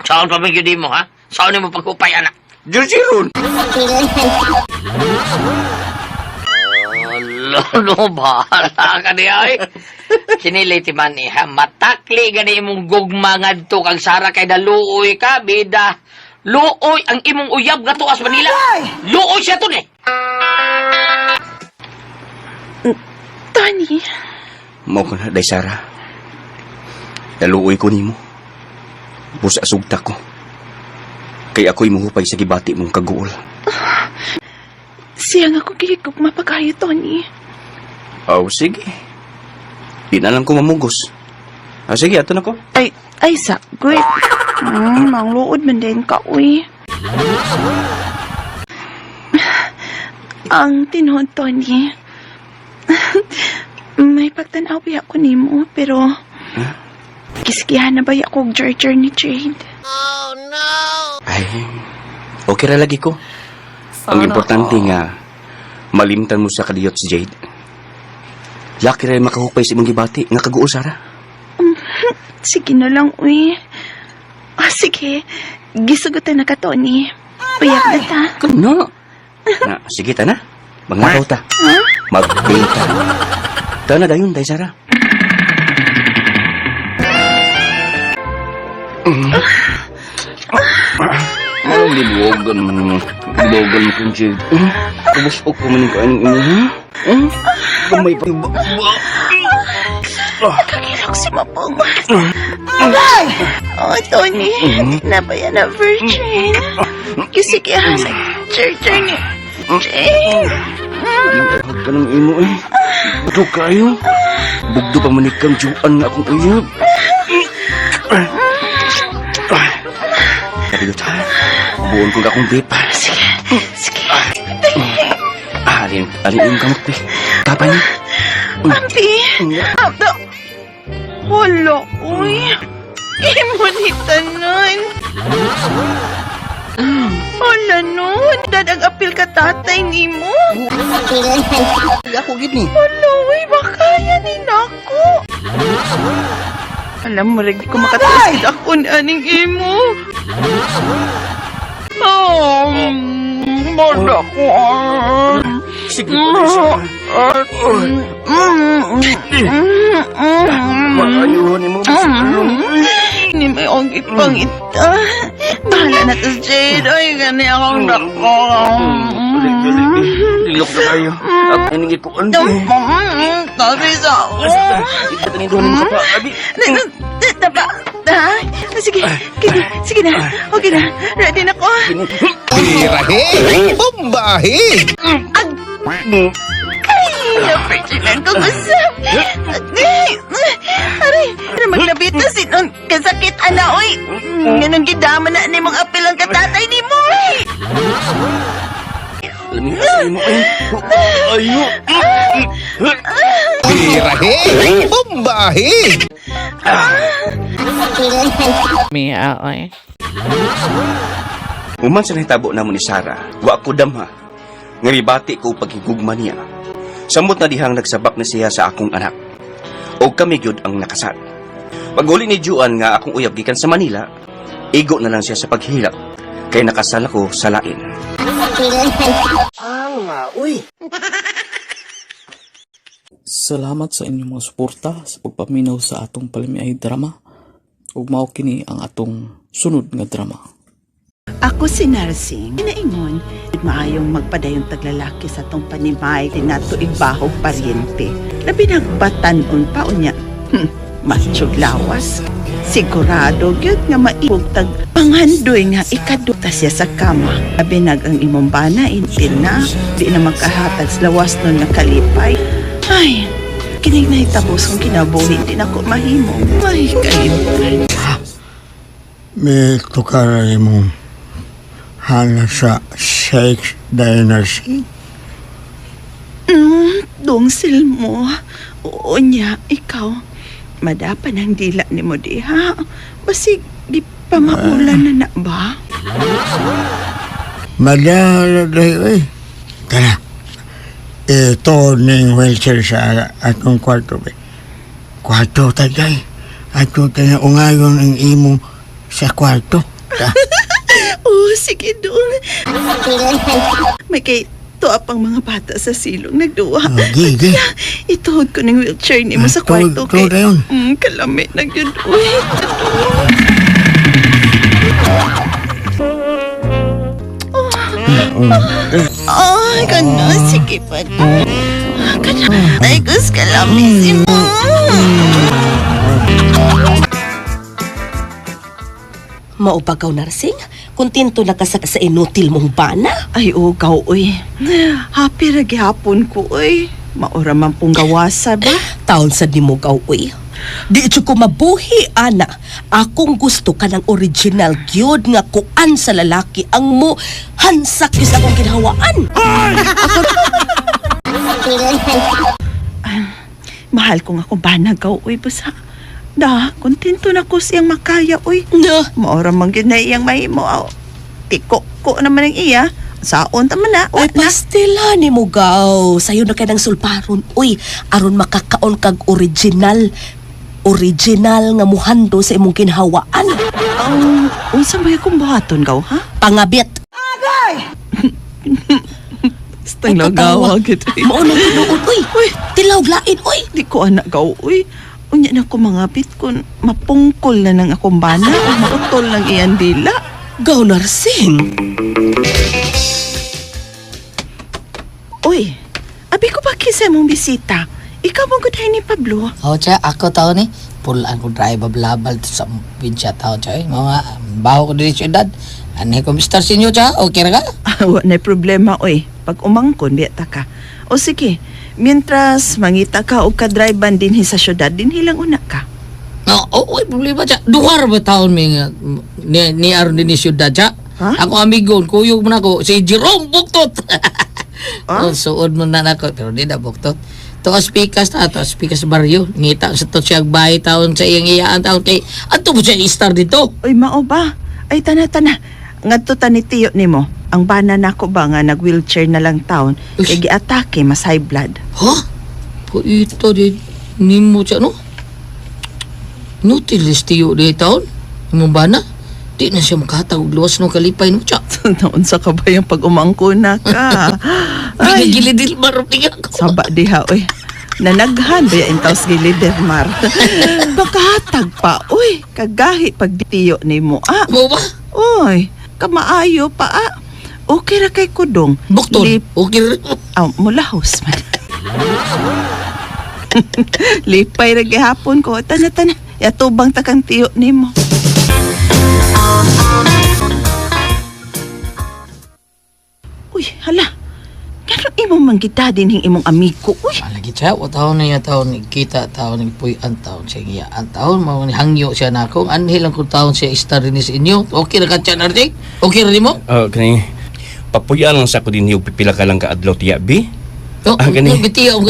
Saan pa man gyud mo ha? Saan mo paghupay anak? Jerjeron! Alo, no, bahala ka niya ay. Sinili ti man eh, ha? Matakli gani imong gugma ngadto kang Sara kay naluoy ka, bida. Luoy ang imong uyab nga tuas Manila. Luoy siya to ni. Tony, Mao ko na, day Sarah. Naluoy ko nimo. Busa sugta ko. Kay ako'y muhupay sa gibati mong kaguol. siya nga ko gihigugma pa kayo, Tony. Oh, sige. Di na lang ko mamugos. Ah, sige, ato na ko. Ay, ay, sagot. Mangluod man din ka, uy. Ang tinuod, Tony. May pagtanaw ba ako nimo, pero kisgihan na ba ako og Georgia ni Jade? Ay, okay ra lagi ko. Ang importante nga, malimtan mo sa kadiyot si Jade. Laki ra makahupay sa imong gibati nga kaguol Sara. Sige na lang, uy. Ah, sige. Gisugutan na ka, Tony. Payak na ta. Kano? Na, sige ta na. Mangaraw ta. Magbenta. Ta na dayon, day Sara. Anong libuogan man mo? Libuogan mo kong Jade. Ubus-ok ko man yung kain mo. Gamay pa. Nakakilok si Mapungwas. Oh, Tony. Nabaya na virgin. Kisigihan sa church ni Jade. Huwag ka ng imo eh. Bato kayo. Bugdo pa man ikang juan nga akong uyab. Kadiyot ha. Buon ko akong dip. Sige, sige. Alin, alin yung kamot eh. Kapa niya. Ampi. Ampi. Wala, uy. Imo ni tanan. Wala nun. Dad ang apil ka tatay nimo. Ako gid ni. Wala, uy. Makaya ni nako. Alam mo, di ko makataas ako ni aning imo. Oh, wala ko. Sige pa siya. Maayuhan mo. Ni may og ipangita. Bahala na to, Jade. Ay, gani akong dako. Lilok na kayo. At ining ikuan. Tabi sa ako. Itanin mo ka pa. Abi. Taba. Ha? Sige, sige, sige na. Okay na. Ready na ko. Tirahe! Bombahe! Ay, na-virginan ko usap. Aray, na maglabit na si nun. Kasakit, ana, oy. Ganun gidama na ni mong apil ang katatay ni mo, oy. Alam mo eh. Ayo. Tirahe! Bombahe! Human sa nahitabo namo ni Sara, wa ko damha. Nga mibati ko paghigugma niya. Samot na dihang nagsabak na siya sa akong anak. O kami gyud ang nakasal. Pag-uli ni Juan nga akong uyab gikan sa Manila, igo na lang siya sa paghilak. Kay nakasal ako sa lain. Salamat sa inyong mga suporta sa pagpaminaw sa atong palimiay drama. Ug mao kini ang atong sunod nga drama. Ako si Narsing. Inaingon, maayong magpadayong taglalaki sa tong panimay tinato ibahog paryente. Labi nagbatanon pa unya. Matyog lawas. Sigurado gyud nga maibog tag panghandoy nga ikaduta siya sa kama. Labi nag ang imong bana intil na di na makahatag sa lawas nun nga kalipay. Ay, kinig na itabos kong kinabuhi di na ko mahimo. Ay, kalipay. May tukara imong hana sa Sex Dynasty. Dongsil mo. Oo niya, ikaw. Madapan ang dila ni mo diha. Basig, di pa maulan na na ba? Madala dayo eh. Tara. Ito ning wheelchair sa atong kwarto. Be. Kwarto tagay. Ato tayo ungayon ang imong sa kwarto. Ta. Oo, sige dong. May kay tuwa pang mga bata sa silong nagduwa. Oh, gi, gi. Ituhod ko ng wheelchair ni mo sa Ah, tuhod- kwarto. tuhod na yun. Kalami na gyud. Uy, Ay, kana, sige pa. Kana, ay, gus kalami si mo. Maupagaw narsing, kontento na ka sa inutil mong bana. Ay, ugaw, uy. Happy ra gihapon ko, uy. Maura man pong gawasa ba? Taon sa nimo gaw uy. Di jud ko mabuhi ana. Akong gusto kanang original gyud nga kuan sa lalaki ang mo hansak is akong ginhawaan. Mahal ko nga akong banagaw, uy, basta. Da, kontento na ko siyang makaya, uy. Na. Maura man gyud na iyang mahimo. Aw. Tiko ko naman ang iya. Saon ta man na. Uy, Wa na. pastila ni mo gaw. Sayo na kay ng sulparon. Uy, aron makakaon kag original. Original nga muhando sa imong kinhawaan. Ang unsa ba akong buhaton gaw, ha? Pangabit. Stang Ay, katawa. lagawa gid. Mao nang tinuod, uy. Uy. Tilaw lain, uy. Di ko anak gaw, uy. Unya na ko mga bit kun mapungkol na nang akong bana o mautol lang iyan dila. Gaw narsing. Uy, abi ko ba kisa mong bisita? Ikaw mong guday ni Pablo. Oh, cha, ako tao ni. Pulaan ko drive blabal sa probinsya tao, cha. Eh. Mga baho ko diri siyudad. Ano ko Mr. Sinyo, cha? Okay ra ka? Ah, wa na problema, oy. Pag umangkon, biya ta ka. O sige, mientras mangita ka og kadriban dinhi sa syudad, dinhi lang una ka. No, oh, oy, problema, cha. Duhar ba taon mi nga ni aron din ni siyudad, cha? Ha? Ako amigo, kuyog man ako si Jerome Buktot. Ah? Oh, suod mo na nako pero di na buktot. Tuas pikas ta, tuas pikas baryo. Ngita sa to siya bahay taon sa iyang iyaan taon kay adto po siya i-star dito. Uy, mao ba? Ay, tana, tana. Ngadto ta ni tiyo nimo. Ang bana nako ba nga nag-wheelchair na lang taon, Uy. kay giatake mas high blood. Ha? Puito di nimo siya no? Nutilis tiyo di taon. Imo ba na? Di na siya makahatag og luwas no kalipay no siya. Naon sa ka ba yung pag umangkon na ka? Ay, Pinagilidil marap niya ako. saba diha, uy. Nanaghan ba yung taos gilider, Mar? Pagkahatag pa, uy. Kagahi pag tiyo nimo, ah. Mo ba? Uy, kamaayo pa ah. Okay ra kay kudong. Bukton. Lip, Okay ra. ah, mulahos man. Lipay ra gihapon ko. Tana tana, yatubang ta kang tiyo nimo. Uy, hala. Ngano imo man gita dinhing imong amigo? Uy, Alagi siya, wa taon na niya taon kita taon nagpuy-an taon siya iyaan taon mao ni hangyo siya nako. Anhi lang kung taon siya istar din sa inyo. Okay ra ka siya Narjing? Okay ra nimo? Oh, kani papuyan lang sa ko din yung pipila ka lang kaadlaw tiya bi. Oh, Ah, gani. Bitiya ko.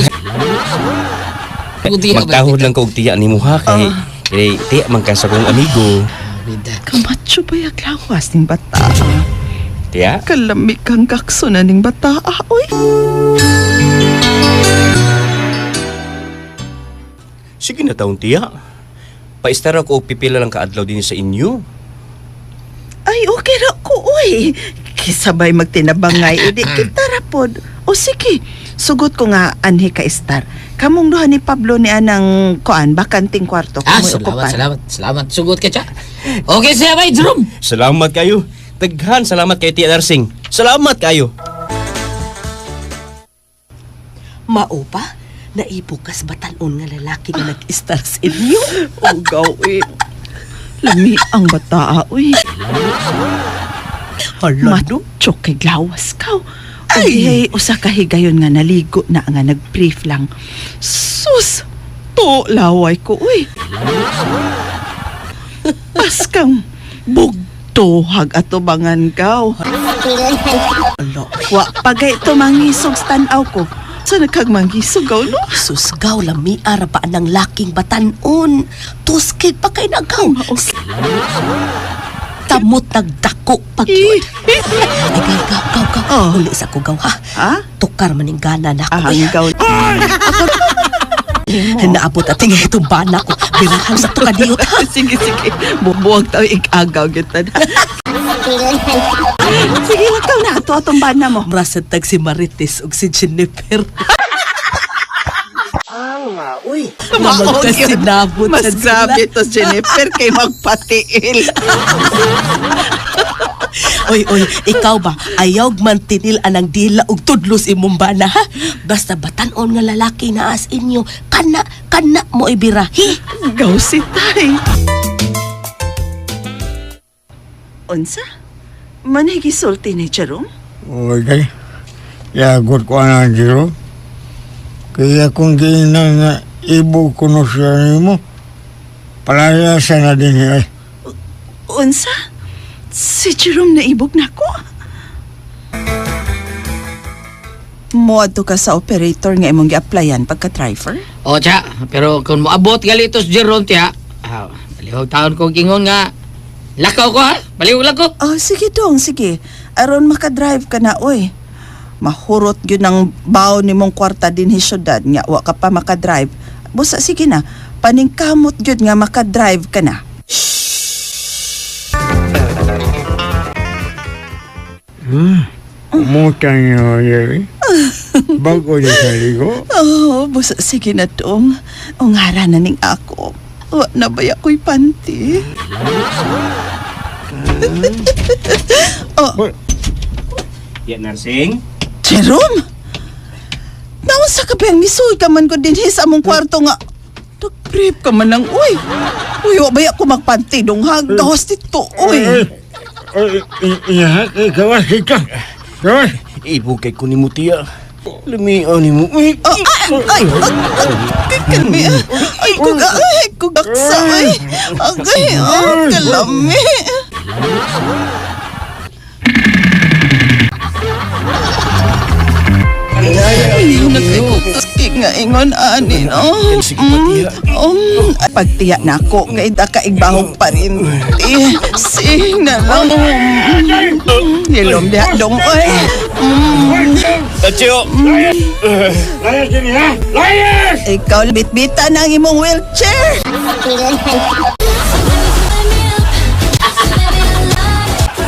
Magtahod lang ko og tiya nimo ha kay kay tiya man ka sa kong amigo. Bida. kamacho ba yung lawas ning bata? Tiya. Kalami kang gakso na ning bata. Ah, uy. Sige na taon tiya. Paistar ako og pipila lang kaadlaw din sa inyo. Ay, okay ra ko, uy. Kisabay magtinabangay, idi kita ra pod. O sige, sugot ko nga anhi ka star. Kamong duha ni Pablo ni anang kuan bakanting kwarto Ah, kamoy salamat, okupan. salamat, salamat. Sugot ka siya. Okay siya, bay, Jerome. Salamat kayo. Daghan salamat kay Tiya Narsing. Salamat kayo. Mao ba? Naibukas batanon nga lalaki nga nag-istar sa inyo? Ugaw, uy. Lami ang bata, uy. Hala, no? Macho kay glawas ka. Ay, hey, usa ka higayon nga naligo na nga nag-brief lang. Sus, to laway ko, uy. Paskang bugto hag atubangan kaw. Hala. Wa pagay to mangisog tanaw ko. Sa nagkag mangisog gaw no? Susgaw lami ara pa ang laking batanon. Tuskig pa kay nagaw. Tamot nagdako pag yun. Ay, gaw, gaw, gaw, gaw. Oh. Uli sa ko gaw, ha? Ha? Tukar maning gana na Ah, ako. ang gaw. Naabot ating itong bana ko. Birahan sa tukadiyot, ha? Sige, sige. Bubuwag tao ikagaw kita na. Sige, lakaw na. Ato atong bana mo. Murasad tag si Marites ug si Jennifer. Maog yun. Magkasinabot Mas sad sila. grabe to, Jennifer, kay magpatiil. Oy, oy, ikaw ba? Ayaw man tinil anang dila og tudlos imong bana, ha? Basta batan-on nga lalaki na as inyo, kana, kana mo ibirahi. Gaw si tay. Unsa? Manhigisulti ni Jerome? Oy, day. Yagot ko na Jerome. Kaya kung giingnan nga ibo kuno siya nimo, palaya na din niya. Unsa? Si Jerome naibog na ko? Moadto ka sa operator nga imong gi-applyan pagka-driver? O tiya, pero kung moabot galitos Jerome tiya, ah, palihog taon kong ingon nga lakaw ko ha, palihog lang ko. Oh, sige dong, sige. Aron makadrive ka na, oy. Mahurot yun ang baon nimong kwarta dinhi syudad nga wa ka pa makadrive. Busa sige na, paningkamot gyud nga makadrive ka na. Umutan niyo, Jerry. Bago niya sa ligo. Oh, busa sige na dong. Ungara na ning ako. Wa na baya ko'y panty. Oh. Ya, nursing. Jerome! Naunsa ka ba yung misuy ka man ko dinhi sa among kwarto nga. Nag-brief ka man lang, uy. Uy, wa baya ko magpanty dong ha. Gawas dito, uy. Ay, iya, gawas ito. Gawas. Ibog kay kunin mo tiya. Lamian ni mo. Uy. Oh, ay, ay, ay, kalmi. Ay, kuga, ay, kugaksa, ay. Agay, oh, kalami. Nagkay nga ingon ani no. Pagtiya na ako kay dakaigbahog pa rin. Ti, sing na lang. Hilom diha dong oy. Tacho! Layas din ha! Layas! Ikaw bitbita ng imong wheelchair.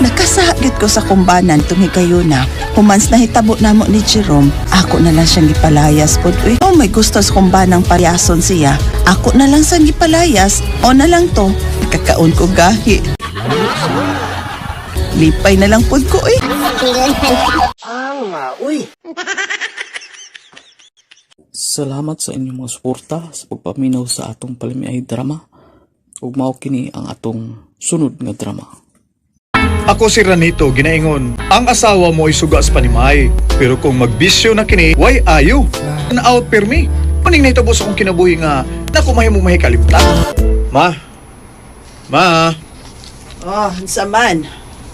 Nakasagit ko sa kumbanan tumigayuna. Humans na hitabo namo ni Jerome. Ako na lang siyang gipalayas pod. Uy, oh, may gusto sa kumbanang payason siya. Ako na lang siyang gipalayas. O na lang to. Kakaon ko gahi. Lipay na lang pod ko eh. Salamat sa inyong mga suporta sa pagpaminaw sa atong palamiay drama. Ug mao kini ang atong sunod nga drama. Ako si Ranito, ginaingon. Ang asawa mo ay suga sa panimay. Pero kung magbisyo na kini, way ayo. An out pirmi. Maning nahitabo sa akong kinabuhi nga, naku mahimo mahikalimtan. Ma. Ma. Oh, unsa man.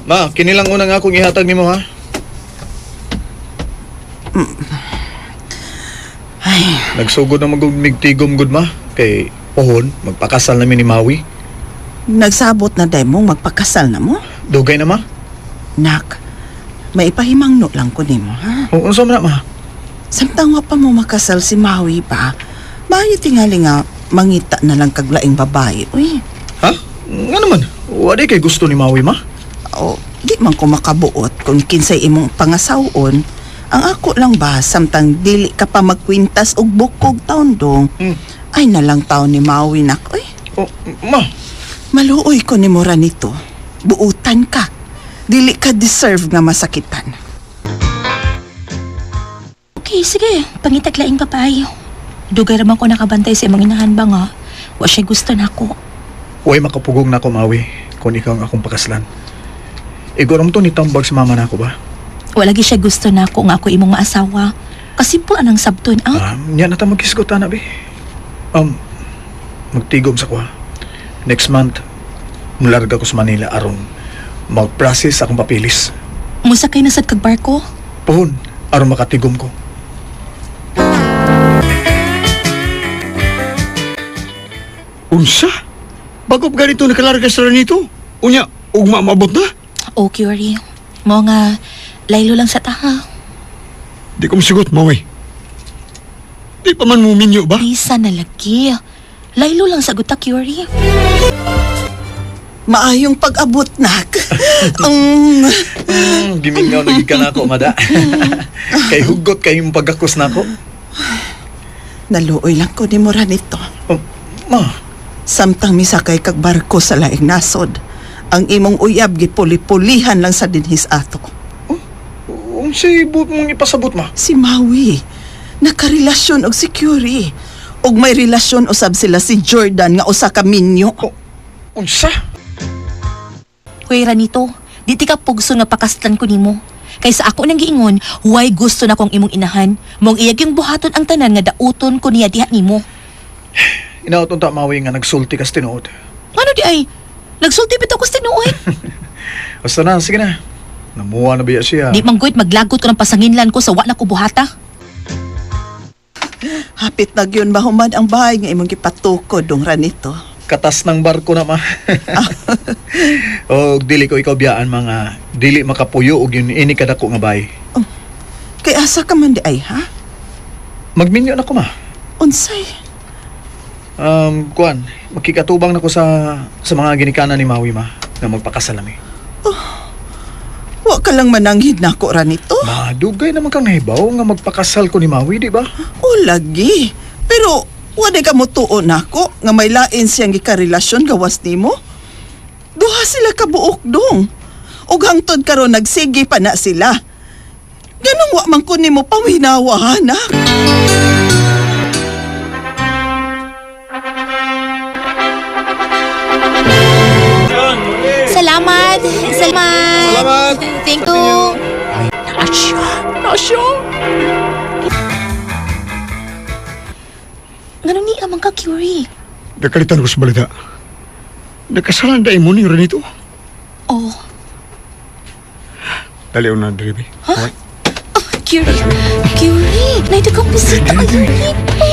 Ma, kini lang una nga akong ihatag nimo ha. Ay, Nagsugod na magumigtigom gud ma. Kay pohon, magpakasal nami ni Maui. Nagsabot na day mo magpakasal na mo. Dugay na ma. Nak, maipahimangno lang ko nimo ha. O, unsa man na ma? Samtang wa pa mo makasal si Maui pa, maayo tingali nga mangita na lang kaglaing babae. Uy, Ha? Nga naman, wa di kay gusto ni Maui ma. O, di man ko makabuot kung kinsay imong pangasawon. Ang ako lang ba, samtang dili ka pa magkwintas og bukog taon dong, ay nalang taon ni Maui nak. Uy, Oh, ma, maluoy ko ni Mora nito. Buutan ka. Dili ka deserve nga masakitan. Okay, sige. Pangitag laing babae. Dugay raman ko nakabantay sa imong inahan ba nga. Wa siya gusto nako. Uy, makapugong na ako, Maui, kung ikaw ang akong pakaslan. Iguram to ni tambag sa mama na ako ba? Wala gi siya gusto nako nga ako imong maasawa. Kasimple anang sabton ah. Nya na ta magkisgot na, bi. Magtigom sa kuha. Next month, mularga ko sa Manila aron mag-process akong papilis. Musakay na sad kag barko. Pohon, aron makatigom ko. Unsa? Bago pa ganito nakalarga sa nito? Unya, ugma maabot na? Oh, Curie. Mo nga laylo lang sa taha. Di ko masugot, Maui. Di pa man mo minyo ba? Bisa na lagi. Laylo lang sa guta, Curie. Maayong pag-abot, nak. Gimingaw na gid ka na ako, mada. Kay hugot kay yung pagkakos na ako. Naluoy lang ko ni Mora nito. Oh, ma, Samtang misakay kag barko sa laing nasod, ang imong uyab gipuli-pulihan lang sa dinhis ato. unsay buot mong ipasabot, ma? Si Maui, nakarelasyon og si Curie. Og may relasyon usab sila si Jordan nga usa ka minyo. Oh, unsa? Hoy, Ranito. Di ti ka pugso nga pakaslan ko nimo. Kaysa ako nang giingon, way gusto na kong imong inahan. Mong iyag yung buhaton ang tanan nga dauton ko niya diha nimo. Inaot unta Maui nga nagsulti kas tinuod. Ano di ay? Nagsulti bitaw ko sa tinuod. Basta na, sige na. Namuha na biya siya. Di man gud maglagot ko ng pasanginlan ko sa wa na ko buhata. Hapit na gyud mahuman ang bahay nga imong gipatukod dong Ranito. Katas ng barko na ma. Og dili ko ikaw biyaan mga dili makapuyo og yun ini kadako nga bay. Kay asa ka man di ay ha? Magminyo na ko ma. Unsay? Kuan, makikatubang na ko sa mga ginikanan ni Maui ma nga magpakasalami. Wa ka lang mananghid nako Ranito. Ma, dugay naman kang nahibaw nga magpakasal ko ni Maui, di ba? O lagi. Pero wa di ka motuo nako nga may lain siyang gikarelasyon gawas nimo. Duha sila ka buok dong. Ug hangtod karon nagsige pa na sila. Ganong wa man ko nimo pawinawa anak. Salamat! Salamat! Salamat! Thank you! Nasya! Nasya! Ngano ni amang ka, Curie? Nakalitan ko sa balita. Nakasalan dahil mo ni Renito. Oh, Dali na, Dreamy. Huh? Oh, Curie! Curie! Naito kang bisita ay Rito!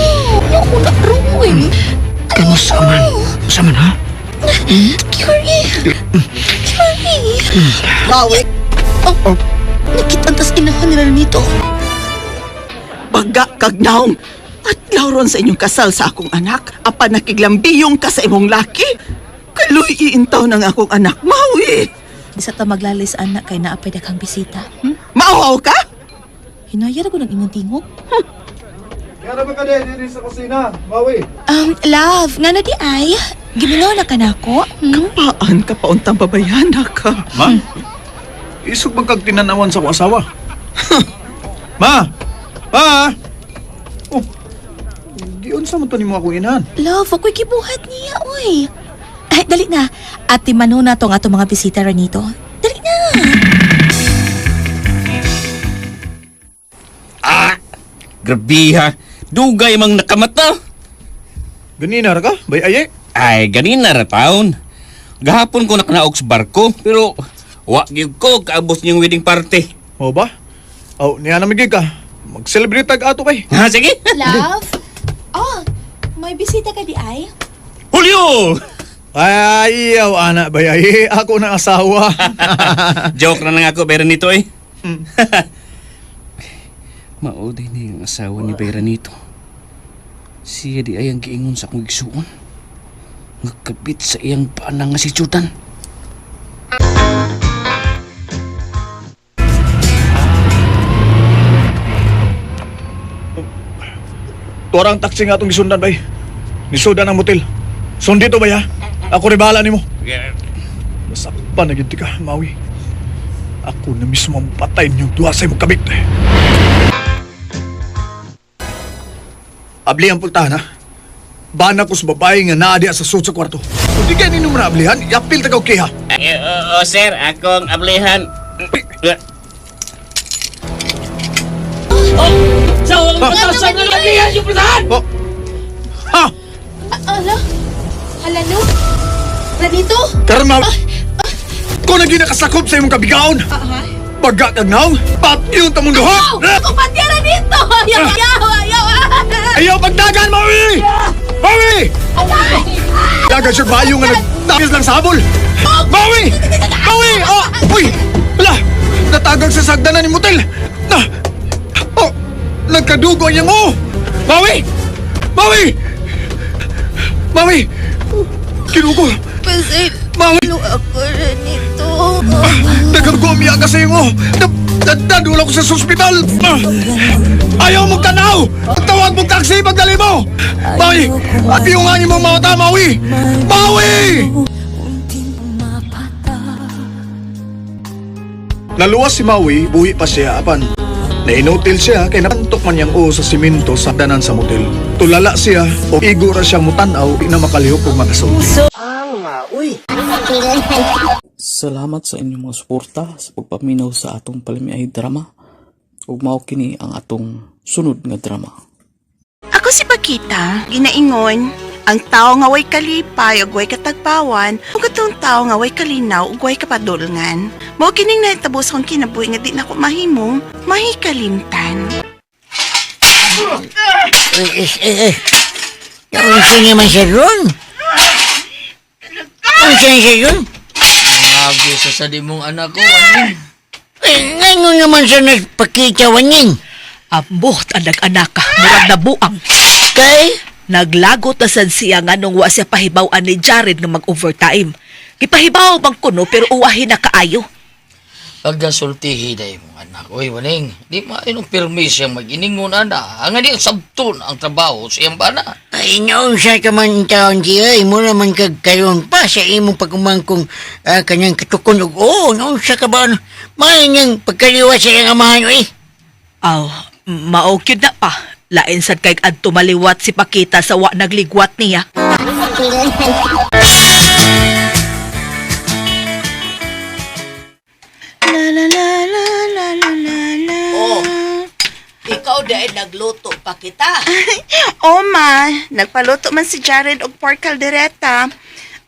Ako na roy! Kamusta man? Sa man, ha? Curie! Curie! Mawi, Oh, nakita ang tas inahan nila nito. baga kag naong. At lauron sa inyong kasal sa akong anak, apan nakiglambiyong ka sa imong laki. Kaloy iintaw ng akong anak, Mawi. Di sa ta maglalis anak kay naapay daghang bisita. Hmm? Mauhaw ka? Hinaya ra ko ng imong tingog. Kaya ba ka din sa kusina, Maui? Love, nga na di ay? Gimingaw na ka nako? Hmm? Paan ka pauntang babayana ka? Ma? Isog bang kag tinanawan sa akong asawa? Ma! Ma! Oh, giunsa man to nimo akong inahan? Love, ako'y gibuhat niya, oy. Ay, dali na. Ate Manu na to ang atong mga bisita ranito. Dali na. Ah! Grabe ha. Dugay mang nakamata. Ganina ra ka? Bay aye. Ay, ganina ra taon. Gahapon ko nakanaog sa barko, pero wa gyud ko kaabot niyong wedding party. O ba? Oh, niya na migig ka. Mag-celebrate tag ato kay. Ha, sige. Love? Oh, may bisita ka di ay? Julio! Ay, ayaw, ana, bay aye. Ako na asawa. Joke na lang ako, Beranito eh. Mao din ni ang asawa ni Beranito. Siya di ay ang giingon sa akong igsuon. Ngakabit sa iyang paanang nga si Jordan. Tuwarang taxi nga atong gisundan bay. Nisudan ang motel. Sundi to bay ha. Ako rin bahala nimo. Masakpan na gyud ka, Maui. Ako na mismo ang patay niyong duha sa imong kabit. Abli ang pultahan ha. Bana ko sa babae nga naa diha sa sud sa kwarto. Kung di kayo ninyo ablihan, yapil tagaw kiha. Eh, oo, sir, akong ablihan. Oh. Ha! Ala? Hala no? Ranito? Karon ma... Kung naging nakasakob sa imong kabigaon, baga kag naong, patyon tamong duha! Ako pati Ranito! Ayaw, ayaw, ayaw! Ayaw pagdagan, Maui! Maui! Dagan siya bayo nga nagtagis lang sa habol! Maui! Maui! Oh! Uy! Wala! Natagag sa sagdanan ni Motel! Na! Oh! Nagkadugo ang iyang oh! Maui! Maui! Maui! Kinuko! Pasay, Maui! ako Ranito. Nagagumya ka sa iyong oh! Dadula ko sa ospital! Ah! Ayaw mong tanaw! Tawag mong taxi pagdali mo! Maui! At yung nga mong mata, Maui! Maui! Naluwas si Maui, buhi pa siya apan. Nainutil siya kay napantok man niyang uo sa simento sa danan sa motel. Tulala siya o igo ra siya mutanaw di na makalihok og makasulti. Salamat sa inyong mga suporta sa pagpaminaw sa atong palamiay drama. Ug mao kini ang atong sunod nga drama. Ako si Pakita, ginaingon, ang tao nga way kalipay ug way katagpawan, ug atong tao nga way kalinaw ug way kapadulngan. Mao kining nahitabo sa akong kinabuhi nga di nako mahimong mahikalimtan. Eh, eh, eh. Unsa niya man siya ron? Unsa niya siya ron? Grabe sa sa di mong anak ko, waning. Eh, ngano naman siya nagpakita, waning? Ambot ang nag-anak ka, murag nabuang. Kay? Naglagot na sad siya nga nung wa siya pahibaw-an ni Jared nga mag-overtime. Gipahibaw bang kuno pero uwahin na kaayo. Pagkasultihi na imong anak. Uy, waning, di mainong pirmi siyang mag-iningon ana. Ang di sabton ang trabaho sa iyang bana. Ay, naunsa ka man taon siya, imo naman kagkaroon pa sa imong pagumangkong kanyang katukon og oo, naunsa ka ba? May niyang pagkaliwa sa iyang amahan, uy. Aw, mao gyud na pa. Lain sad kay adto maliwat si Pakita sa wa nagligwat niya. La la la la la la la la. Oh. Ikaw dahil nagluto pa kita. Oh ma, nagpaluto man si Jared og pork caldereta.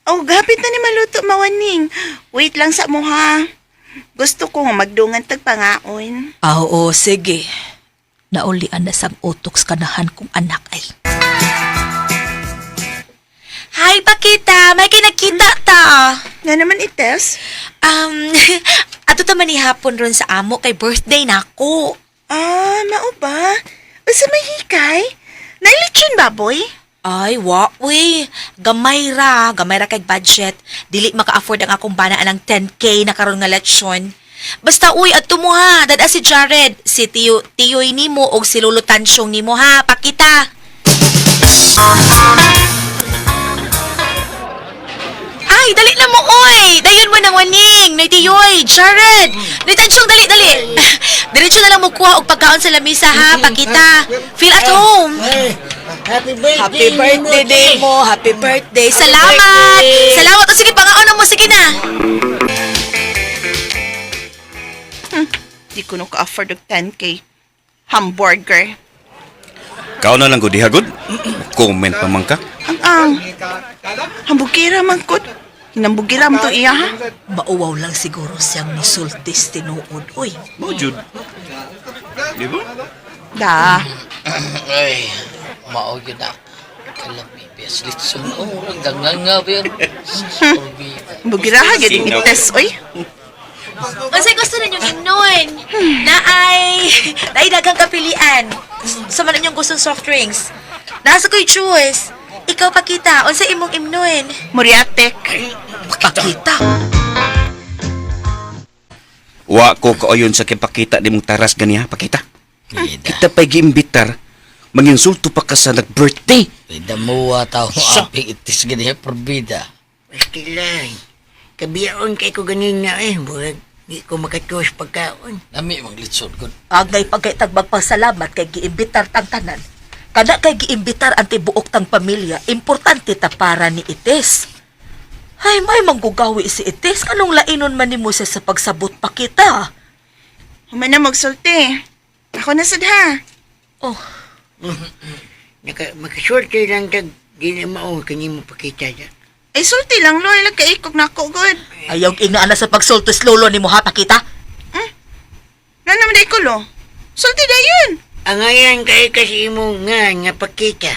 Oh, gapit na ni maluto mawaning. Wait lang sa mo ha. Gusto ko nga magdungan tag pangaon. Ah, oo, sige. Naulian na sang utok sa kanahan kong anak ay. Hi, Pakita! May kinakita ta! Nga naman ites. Ato ta man hapon ron sa amo kay birthday nako. Ah, mao ba? Unsa may hikay? Nailitsyon ba, boy? Ay, wa, uy. Gamay ra. Gamay ra kay budget. Dili maka-afford ang akong bana anang 10K na karon nga lechon. Basta uy, adto mo ha. Dada si Jared, si Tiyo, Tiyoy nimo og si Lolo Tansyong nimo ha. Pakita. Ay, dali na mo, oy! Dayon mo nang waning! Nay Tiyoy, Jared! Nay Tansyong, dali, dali! Diretso na lang mo kuha og pagkaon sa lamisa ha, pakita. Feel at home! Happy birthday, Happy birthday, Demo. Happy birthday. Salamat! Salamat! O sige, pangaon na mo. Sige na! Di ko no ka-afford og 10K. Hamburger. Kau na lang ko dihagod. Comment pa man ka. Ang ang. Hambugira man ko. Hinambugira mo to iya ha. Mauwaw lang siguro siyang nisultis tinuod, uy. Mo jud. Di ba? Da. Ay, mao gyud na. Kalami, bias litson. Oh, ang dangan nga, pero. Hambugira ha gyud ites oy. Unsay gusto ninyong imnon? Na ay, naay daghang kapilian. Sa man inyong gustong soft drinks. Nasa ko'y juice. Ikaw, Pakita, unsay imong imnon? Muriatek. Pakita. Wa ko kaayon sa kipakita di mong taras ganiha, pakita. Kita pa'y giimbitar, manginsulto pa ka sa nag-birthday. Bida mo tao aping itis gani perbida. Basta lang. Kabiyaon kay ko ganin na eh. Murag, di ko makatuos pagkaon. Nami mang litson gud. Agay pagkay tagmagpasalamat kay giimbitar tang tanan. Kana kay giimbitar ang tibuok tang pamilya, importante ta para ni Ites. Ay, may manggugawi si Ites. Anong lainon man nimo siya sa pagsabot pa kita? Human na magsulti. Ako na sad ha. Oh, Naka, makasulti lang kag di na mao kani mo pakita dya. Ay sulti lang loy lang kaikog nako gud. ayaw ingaan na sa pagsultos lolo ni mo ha, Pakita. Nga naman day ko lo. Sulti dayon. Angayan kay ka sa imo nga nga pakita.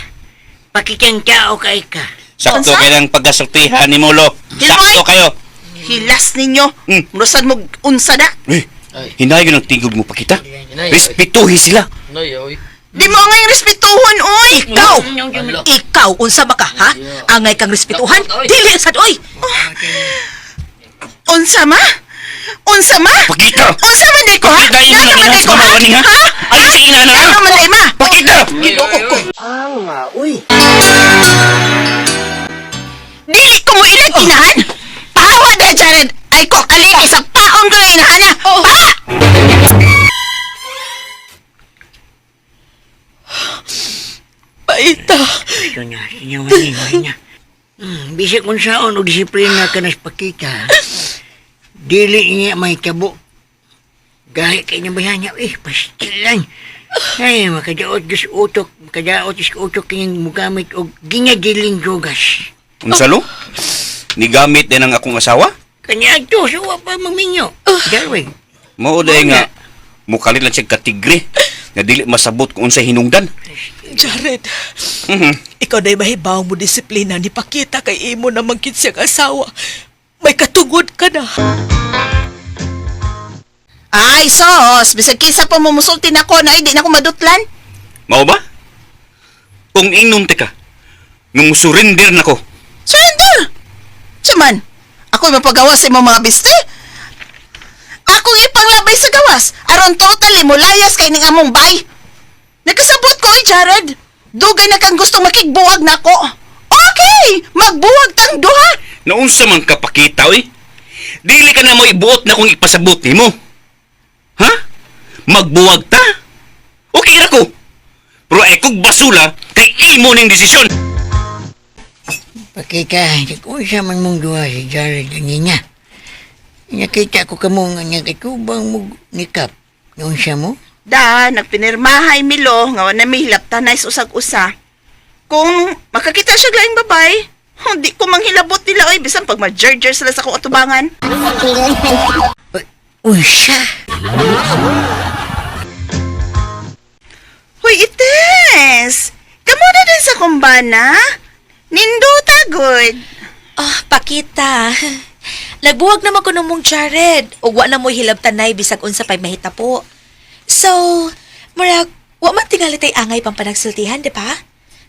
Pakitang tao kay ka. Sakto kayo ng pagkasultihan ni Molo. Sakto kayo. Hilas ninyo. Murasad mo unsa da. Eh, Ay. hinayon ang tingog mo, pakita. Hinay, Respetuhi sila. Noy, oy. Di mo angay respetuhon oy. Ikaw! Ala. Ikaw, unsa ba ka, ha? Angay kang respetuhan? Dili sad, oy! Unsa ma? Unsa ma? Pakita! Unsa man day ko ha? Pakita imo Nga na naman day inahas ko ha? ka ha? Ha? Ay, sa ina na Nga ha? naman day ma? Pakita! Ginoo ko. Ah, uy. Dili ko mo ilang inahan. Pahawa da Jared. Ay ko aliki sa paon ko nga inahan niya. Oh. Pa! Paita. Ito na, sinyo na. Bisag kung saon o disiplina ka nas pakita. Dili niya may tabo. Gahi kay niya bayan niya, eh, pastilan. Ay, makadaot gus utok, makadaot is utok kining mugamit og ginadiling drogas. Unsa lo? Nigamit din ang akong asawa? Kanya adto, so wa pa maminyo. Darwin. Mao day nga mukalit lang siya katigre nga dili masabot kung unsay hinungdan. Jared, ikaw na'y mahibaw mo disiplina ni Pakita kay imo na mangkit siyang asawa. May katugod ka na. Ay, sos! Bisag kinsa pa mo musulti nako na, ay, di na ko madutlan. Mao ba? Kung ingnon ka, nga musurrender nako. Surrender! Siman, ako'y mapagawas sa imong mga biste. Akong ipanglabay sa gawas, aron totally mulayas kay ning among bay. Nakasabot ko, eh, Jared. Dugay na kang gustong makigbuwag nako. Okay, magbuwag tang duha. Naunsa man ka pakita, oy? Dili ka na mo ibuot na kung ipasabot nimo. Ha? Magbuwag ta? Okay ra ko. Pero ay kog basula kay imo ning desisyon. Pakita, unsa man mong duha si Jared ganina. Nakita ko kamo nga nagkatubang mo nikap. Unsa mo? Da, nagpinirmahay Milo nga wa na may hilaptanay sa usag-usa. Kung makakita siya laing babay, hindi ko manghilabot nila oy bisan pag majerjer sila sa akong atubangan. Unsa? Hoy, Ites! Kamo na din sa kumbana? Ninduta, good. Ah, Pakita. Nagbuwag naman ko mong Jared. Ug wa na mo hilabtanay bisag unsa pay mahitapo. So, murag wa man tingali tay angay pang panagsultihan, di ba?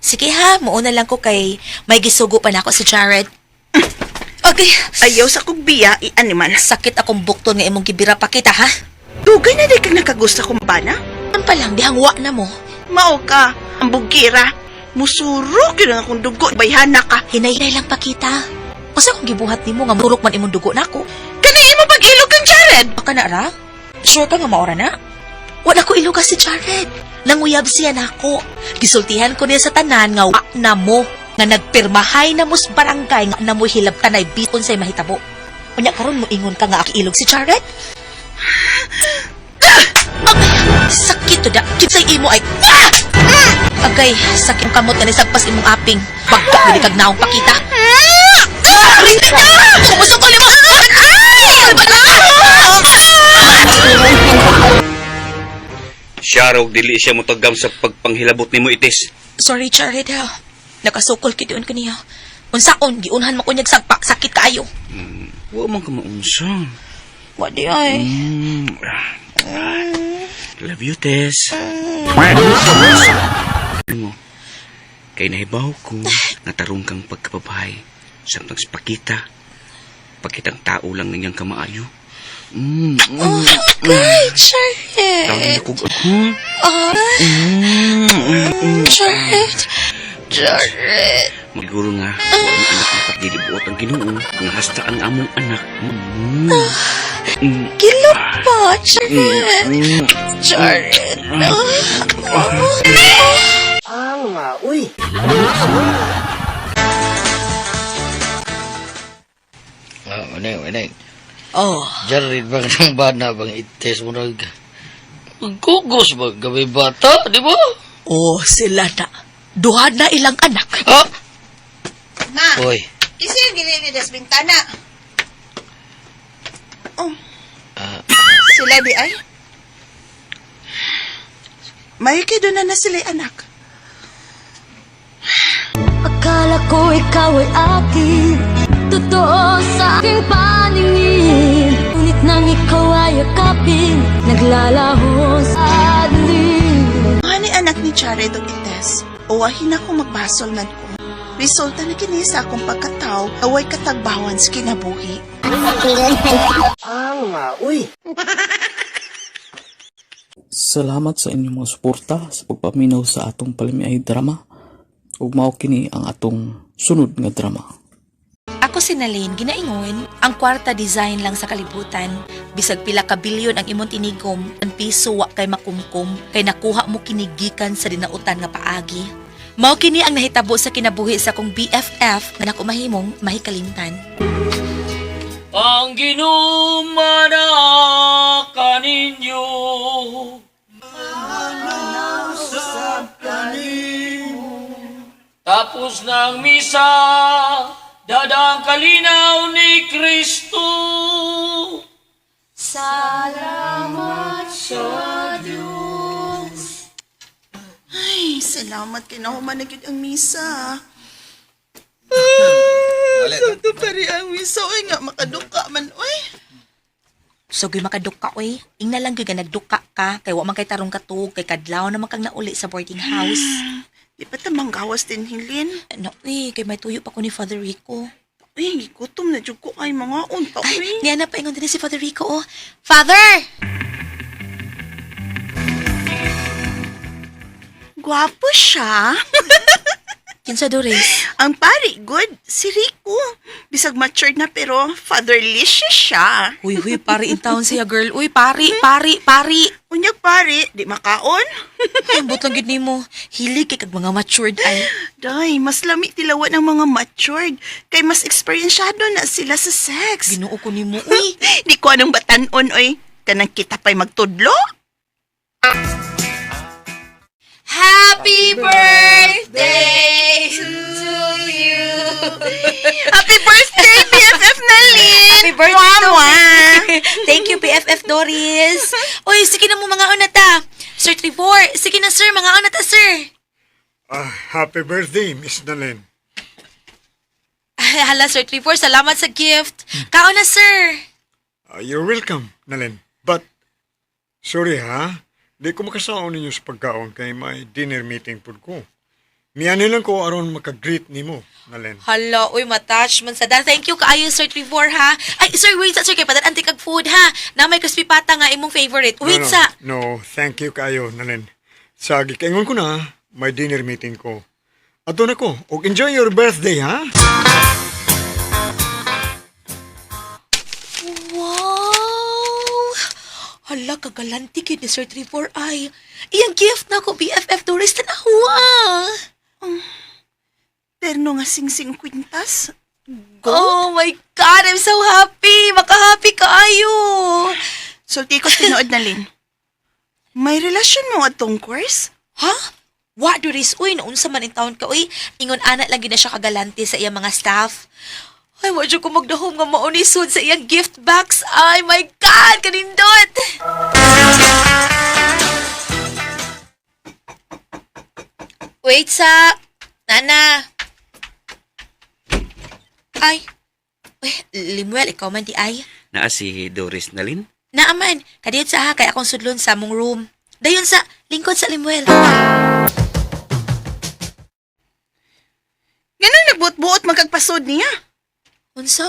Sige ha, muuna lang ko kay may gisugo pa nako si Jared. Okay. Ayaw sa kog biya, i-animal. Sakit akong bukton nga imong gibira pakita ha. Dugay na di kang nakagusta kumbana? Ang pa lang dihang wa na mo. Mao ka, ang bugkira. Musuro gyud ang akong dugo, bayhana ka. Hinay-hinay lang pakita. Unsa kong gibuhat nimo nga murok man imong dugo nako? Kani imo pag-ilog kang Jared? Baka na ra? Sure ka nga maora na? Wala ko iluga si Jared. Nanguyab siya nako. Gisultihan ko niya sa tanan nga wa na mo nga nagpirmahay na mo sa barangay nga na mo hilab tanay bikon say mahitabo. Unya karon mo ingon ka nga aki ilog si Jared? Agay, sakit to da. Kinsay imo ay ah! Agay, sakit ang kamot nga nisagpas imong aping. Bagka gid kag naong pakita. Ah! Kumusukol nimo. Ay! Siya raw dili siya motagam sa pagpanghilabot nimo itis. Sorry, Jared ha. Nakasukol kid yun kaniya. Unsaon, giunhan mo ko niyag sagpak, sakit kaayo. Wa man ka maunsa. Wa di ay. Love you, Tess. Mo, kay nahibaw ko natarong kang pagkababae samtang sa pakita. Pakitang tao lang niyang kamaayo. Mm. Oh, okay, Jared. Tawag na kog hmm? Ah, Jared. Jared. Magiguro nga, ang anak na pagdilibuot ang Ginoo, nga hasta ang among anak. Mm. Mm. Gilot pa, Jared. Mm. Jared. Ang uy. Ah, maneng, maneng. Oh. Jared bang nang bana bang ites mo nag... Gugos ba gabi bata, di ba? Oh, sila na. Duha na ilang anak. Ah! Ma, Oy. kasi yung ginili des bintana. Oh, Ah, sila di ay. May kay doon na na sila anak. Akala ko ikaw ay akin, totoo sa aking paningin. Ngunit nang ikaw ay yakapin, naglalaho sa dilim. Mga ni anak ni Jared og Ites, uwahin ako magbasol man ko. Resulta na kini sa akong pagkataw, away katagbawan sa kinabuhi. Ang uy. Salamat sa inyong mga suporta sa pagpaminaw sa atong palamiay drama. Ug mao kini ang atong sunod nga drama. Ako si Nalane, ginaingon, ang kwarta design lang sa kalibutan. Bisag pila ka bilyon ang imong tinigom, ang piso wa kay makumkum, kay nakuha mo kinigikan sa dinautan nga paagi. Mao kini ang nahitabo sa kinabuhi sa akong BFF nga nako mahimong mahikalimtan. Ang Ginoo kaninyo. Tapos ng misa, dadang kalinaw ni Kristo. Salamat sa Diyos. Ay, salamat kay nahuman na gyud ang misa. Ah, Sa pari ang misa, oy nga makaduka man, oy. So gyud makaduka oy. Ingna lang gyud nga nagduka ka kay wa man kay tarong katuog kay kadlaw naman kang nauli sa boarding house. Di pa ta manggawas din hilin. No, uy, kay may tuyo pa ko ni Father Rico. Uy, gigutom na jud ko ay mga unta, uy. Niya na paingon din si Father Rico, oh. Father! Gwapo siya. Kinsa Doris? Ang pari, good. Si Rico. Bisag matured na pero fatherlicious siya. Huy, huy, pari in town siya, girl. Uy, pari, pari, pari. Unyag pari, di makaon. Ay, ambot lang gid nimo. Hilig kay kag mga matured ay. Day, mas lami tilawan ang mga matured. Kay mas eksperyensyado na sila sa sex. Ginoo ko nimo, uy. Di ko anong batanon, oy. Kanang kita pa'y magtudlo. Happy birthday to you. Happy birthday, BFF Nalin! Happy birthday to Mwah, me. Thank you, BFF Doris. Uy, sige na mo mga una ta. Sir Trevor, sige na sir, mga una ta sir. Ah, happy birthday, Miss Nalin. Ay, hala, Sir Trevor, salamat sa gift. Kaon na, sir. Ah, you're welcome, Nalin. But, sorry ha, di ko makasaon ninyo sa pagkaon kay may dinner meeting pud ko. Miyani lang ko aron makagreet nimo, Nalin. Hala, uy, matouch man sa dan. Thank you kaayo, Sir Trevor, ha. Ay, sir, wait sa, sir, kay padan antik kag food, ha. Na may crispy pata nga imong favorite. Wait no, no, sa. No, thank you kayo, Nalin. Sa gikaingon ko na, may dinner meeting ko. Ato na ko, og enjoy your birthday, ha? Wow! Hala, kagalanti kid ni Sir Trevor ay. Iyang gift na ko, BFF Doris, tanawa. Terno nga sing-sing kwintas. Oh my God, I'm so happy! Makahappy kaayo! Sulti ko tinuod na, Lin. May relasyon mo atong course? Ha? Wa, Doris, uy, naunsa man in taon ka, uy. Ingon ana lang gid na siya kagalante sa iyang mga staff. Ay, wa jud ko magdahom nga maunisod sa iyang gift box. Ay, my God, kanindot! Wait sa... Nana! Ay, uy, Limuel, ikaw man di ay. Naa si Doris Nalin? Naaman, kadiyot sa ha, kay akong sudlon sa among room. Dayon sa, lingkod sa Limuel. Ganun nagbuot-buot magkagpasod niya. Unsa?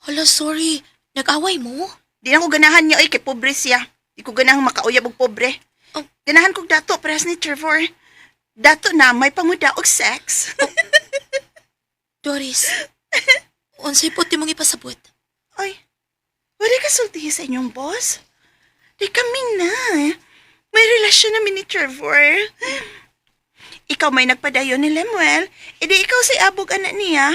Hala, sorry. Nag-away mo? Di na ko ganahan niya, oy, kay pobre siya. Di ko ganahan makauyab og pobre. Oh. Ganahan kog dato, parehas ni Trevor. Dato na may panguda og sex. Doris, unsay puti mong ipasabot? Ay, wala ka sultihi sa inyong boss? Di kami na. May relasyon namin ni Trevor. Ikaw may nagpadayon ni Lemuel, edi ikaw si abog anak niya.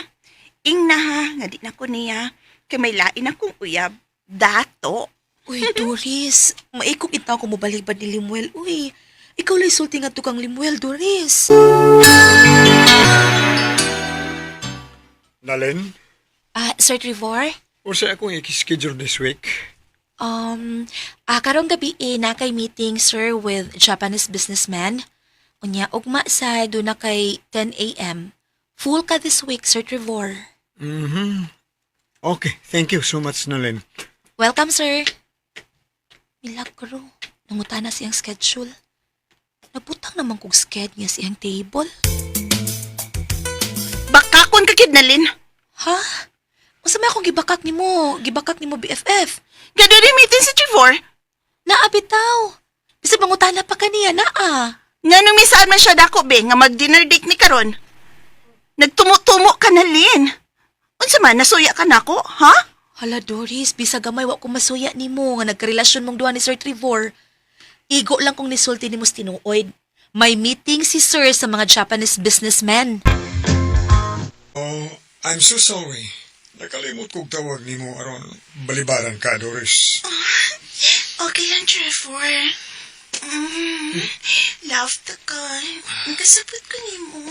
Ing na ha, nga di na ko niya. Kay may lain akong uyab. Dato. Uy, Doris, maikog itaw ko mobalibad ni Limuel. Uy, ikaw lay sulti nga tukang Limuel, Doris. Nalin, Ah, Sir Trevor? unsa akong i-schedule this week? Karong gabi eh, na kay meeting, sir, with Japanese businessman. Unya, ugma sa doon na kay 10 a.m. Full ka this week, Sir Trevor. Okay, thank you so much, Nalin. Welcome, sir. Milagro. Nangutana siyang schedule. Nabutang naman kog sked niya siyang table. Bakakon ka kid nalin. Ha? Unsa may akong gibakak nimo? Gibakak nimo BFF. Gado ni meeting si Trevor. Naa bitaw. Bisag mangutana pa kaniya naa. Nga nung misaan man siya dako be, nga mag-dinner date ni karon. Nagtumo-tumo ka na, Lin. Unsa man, nasuya ka nako, ha? Hala Doris, bisag gamay wa ko masuya nimo nga nagkarelasyon mong duha ni Sir Trevor. Igo lang kong nisulti nimo sa tinuod. May meeting si Sir sa mga Japanese businessmen. Oh, I'm so sorry. Nakalimot kog tawag nimo aron balibaran ka, Doris. Okay lang, Trevor. Love ta ka. Nakasabot ko nimo.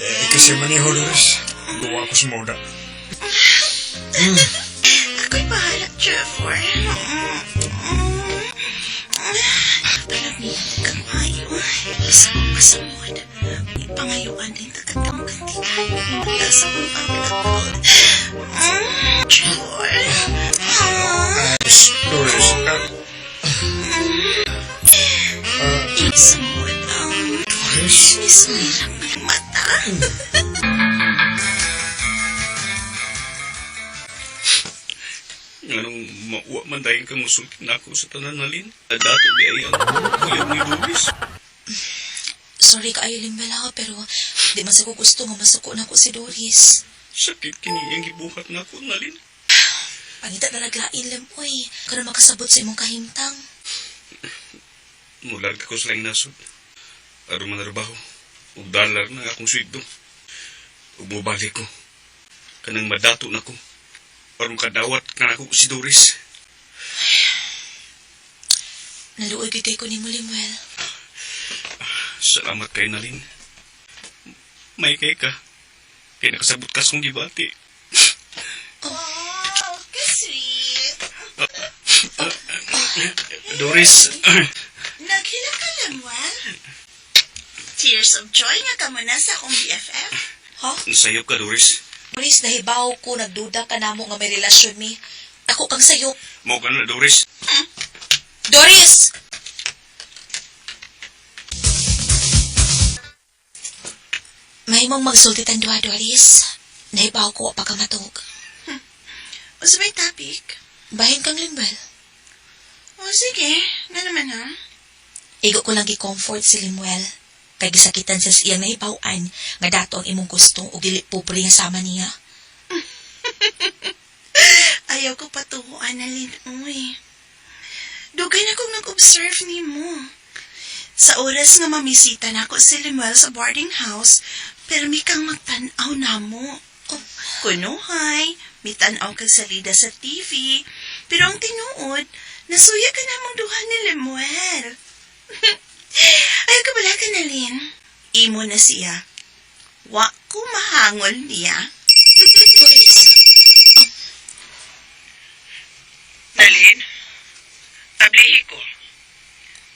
Eh, kasi maniho, Doris. Duwa ko sa moda. Ako'y bahala, Trevor. Palamig kang ayo. Isa ko kasamod. Pangayuan din takatang kantikan. Nasa kong pagkatol. Trevor. Doris. Isamod ang... Doris? Mismirang ng mata. Nganong mauwa man dayon ka musulti na ako sa tanan nalin. Dato di ay ang uyab ni Doris. Sorry kaayo Limuel ha, pero di man sa ko gusto nga masuko na ko si Doris. Sakit kini ang gibuhat na ako nalin. Pangita na naglain Lem, oy. Karon makasabot sa imong kahimtang. Mularga ko sa laing nasod. Aron manarbaho. Ug dalar na akong sweldo. Ug mobalik ko. Kanang madato na ko. Aron kadawat ka nako si Doris. Naluoy gyud kay ko nimo Limuel. Salamat kay Nalin. May kay ka. Kay nakasabot ka sa kong gibati. Oh, ka-sweet. Doris, Naghila ka, Lemuel. Tears of joy nga ka muna sa akong BFF. Ha? Sayop ka, Doris. Doris, nahibaw ko, nagduda ka namo nga may relasyon mi. Ako kang sayop. Mao ka na, Doris. Doris! Mahimong magsulti tan duha, Doris. Nahibaw ko pa ka matug. Unsa may topic? Bahin kang Limuel. O sige, nga naman ha. Igo ko lang gi-comfort si Limuel. Kay gisakitan siya sa iyang nahibaw-an nga dato ang imong gusto ug dili pobre nga sama niya. Ayaw ko patuhuan na uy. Dugay na kong nag-observe nimo. Sa oras nga mamisita na ako si Lemuel sa boarding house, pero mi kang magtan-aw namo. Oh, kunuhay, mitan-aw kag salida sa TV, pero ang tinuod, nasuya ka namang duha ni Lemuel. Ayaw ka bala ka na, Lin. Imo na siya. Wa ko mahangol niya. Doris, Nalin, tablihi ko.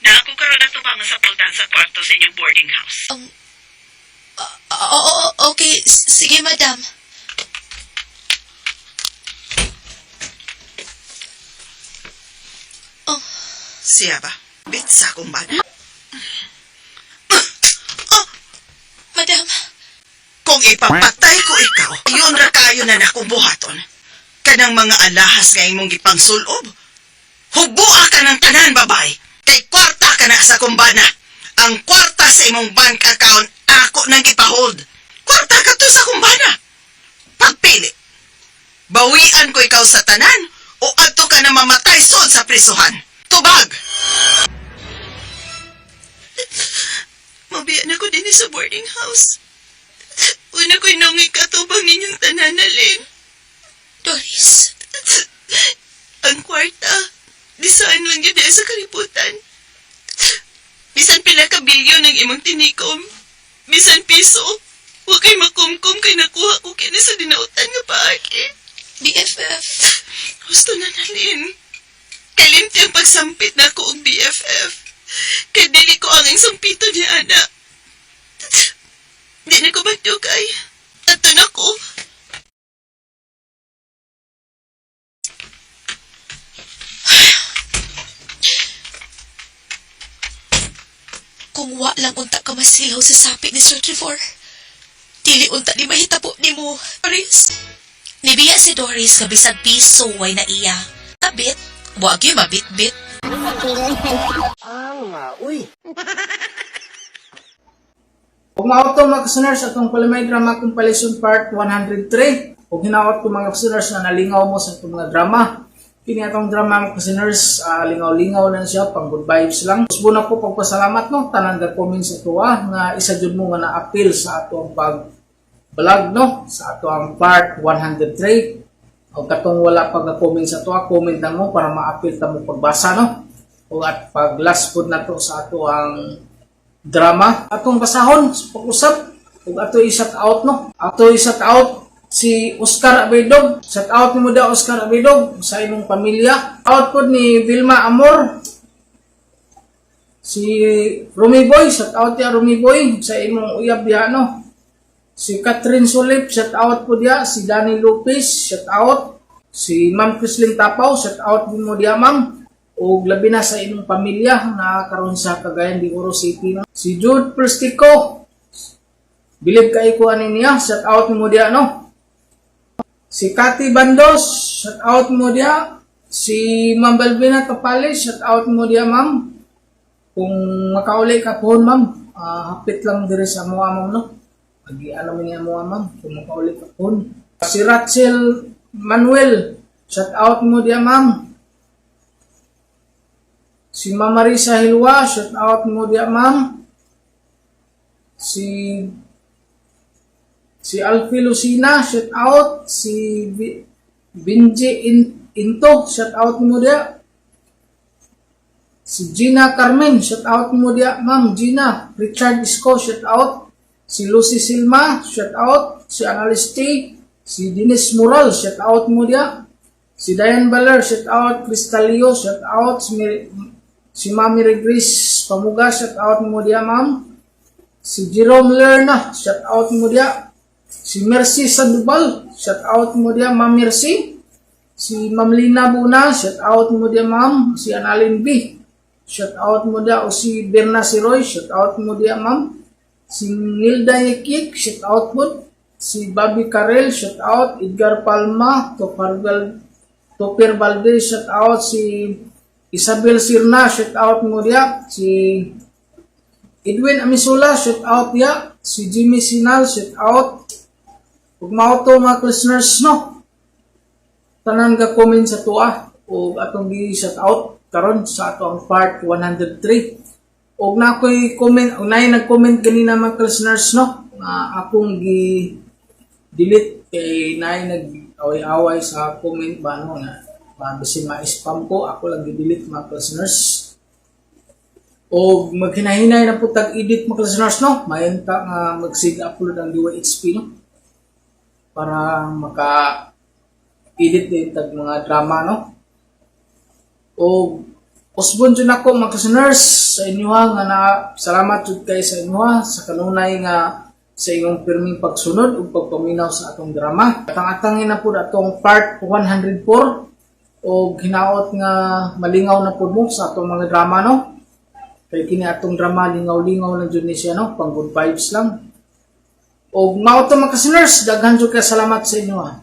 Na ako karon natubang sa pultan sa kwarto sa inyong boarding house. Oo, okay. Sige, madam. Oh, Siya ba? Bit sa akong bana. Madam. Kung ipapatay ko ikaw, yun ra kayo na nakong buhaton. Kanang mga alahas nga imong gipangsulob. Hubua ka ng tanan, babay. Kay kwarta ka na sa kumbana. Ang kwarta sa imong bank account, ako nang gipahold. Kwarta ka to sa kumbana. Pagpili. Bawian ko ikaw sa tanan o adto ka na mamatay sud sa prisuhan. Tubag! Mabiyan ako din sa boarding house. Una ko'y nungi katubang ninyong tanan na, Lynn. Doris. Ang kwarta, di saan lang yun sa kalibutan. Bisan pila ka bilyon ang imong tinikom. Bisan piso, wa kay makumkum kay nakuha ko kini sa dinautan nga paaki. BFF. Gusto na na, Lynn. Kalimti ang pagsampit na ako og BFF. Kay dili ko ang sampito ni Ana. Di na ko magdugay. Ato na ko. Kung wa lang unta ka masilaw sa sapi ni Sir Trevor, dili unta ni mahitabo nimo, Doris. Nibiya si Doris nga bisag piso way na iya. Abit, wa gyud mabitbit. Uy. Ug mao to mga listeners atong Palamay Drama Compilation Part 103. Ug hinaot ko mga listeners na nalingaw mo sa atong mga drama. Kini atong drama mga listeners, lingaw-lingaw lang siya, pang good vibes lang. Usbo na ko pagpasalamat no, tanan ga comments sa tuwa nga isa jud mo nga na-appeal sa atong pag vlog, no, sa ato ang part 103. O katong wala pa ga-comment sa ato, comment na mo para maapil ta mo pagbasa, no. O at pag last pod na to sa ato ang drama atong basahon sa pag-usap ug ato i-shout out, no. Ato i-shout out si Oscar Abedog. Shout out nimo da, Oscar Abedog, sa imong pamilya. Out pod ni Vilma Amor. Si Rumi Boy, shout out ya, Rumi Boy, sa imong uyab diha, no. Si Catherine Sulip, shout out po diya. Si Danny Lopez, shout out. Si Ma'am Chrislyn Tapaw, shout out din mo diya, ma'am. O labi na sa imong pamilya na karon sa Cagayan de Oro City, no. Si Jude Prestico, bilib kay ko ani niya, shout out mo diya, no. Si Cathy Bandos, shout out mo diya. Si Ma'am Balbina Tapales, shout out mo diya, ma'am. Kung makauli ka po, ma'am, hapit lang diri sa mga, ma'am, no. Agi ano mo niya mo, ma'am, kung makauli ka po. Si Rachel Manuel, shout out mo diya, ma'am. Si Ma'am Marisa Hilwa, shout out mo diya, ma'am. Si Alfie Lucina, shout out. Si Binji Into, shout out mo diya. Si Gina Carmen, shout out mo diya, ma'am Gina. Richard Isko, shout out. Si Lucy Silma, shout out. Si Analyst T, si Denise Mural, shout out mo diya. Si Diane Baler, shout out. Cristalio, shout out. Si Mami Grace Pamuga, shout out mo diya, ma'am. Si Jerome Lerna, shout out mo diya. Si Mercy Sandoval, shout out mo diya, Ma'am Mercy. Si Ma'am Lina Buna, shout out mo diya, ma'am. Si Annalyn B, shout out mo diya. O si Berna Siroy, shout out mo diya, ma'am. Si Nilda Yekik, shout out po. Si Bobby Carrel, shout out. Edgar Palma, Topper Valdez, shout out. Si Isabel Sirna, shout out mo diya. Si Edwin Amisula, shout out diya. Si Jimmy Sinal, shout out. Ug mao to, mga listeners, no. Tanan ga comment sa tuwa ug atong gi shout out karon sa ato ang part 103. Og na ako'y comment, og naay nag-comment ganina, mga listeners, no, nga akong gi delete kay naay nag-away-away sa comment ba, no, nga bisin ma-spam ko, ako lang gi-delete, mga listeners. O maghinahinay na po tag-edit, mga listeners, no. Mayanta nga magsig upload ang DYHP, no, para maka edit din tag mga drama, no. O usbon jud nako, mga listeners, sa inyo nga na salamat jud kay sa inyo sa kanunay nga sa inyong pirming pagsunod ug pagpaminaw sa atong drama. Atang-atangin na pud atong part 104 og hinaot nga malingaw na pud mo sa atong mga drama, no. Kay kini atong drama, lingaw-lingaw lang jud ni siya, no, pang good vibes lang. Og mao to, mga listeners, daghan jud kay salamat sa inyo ha.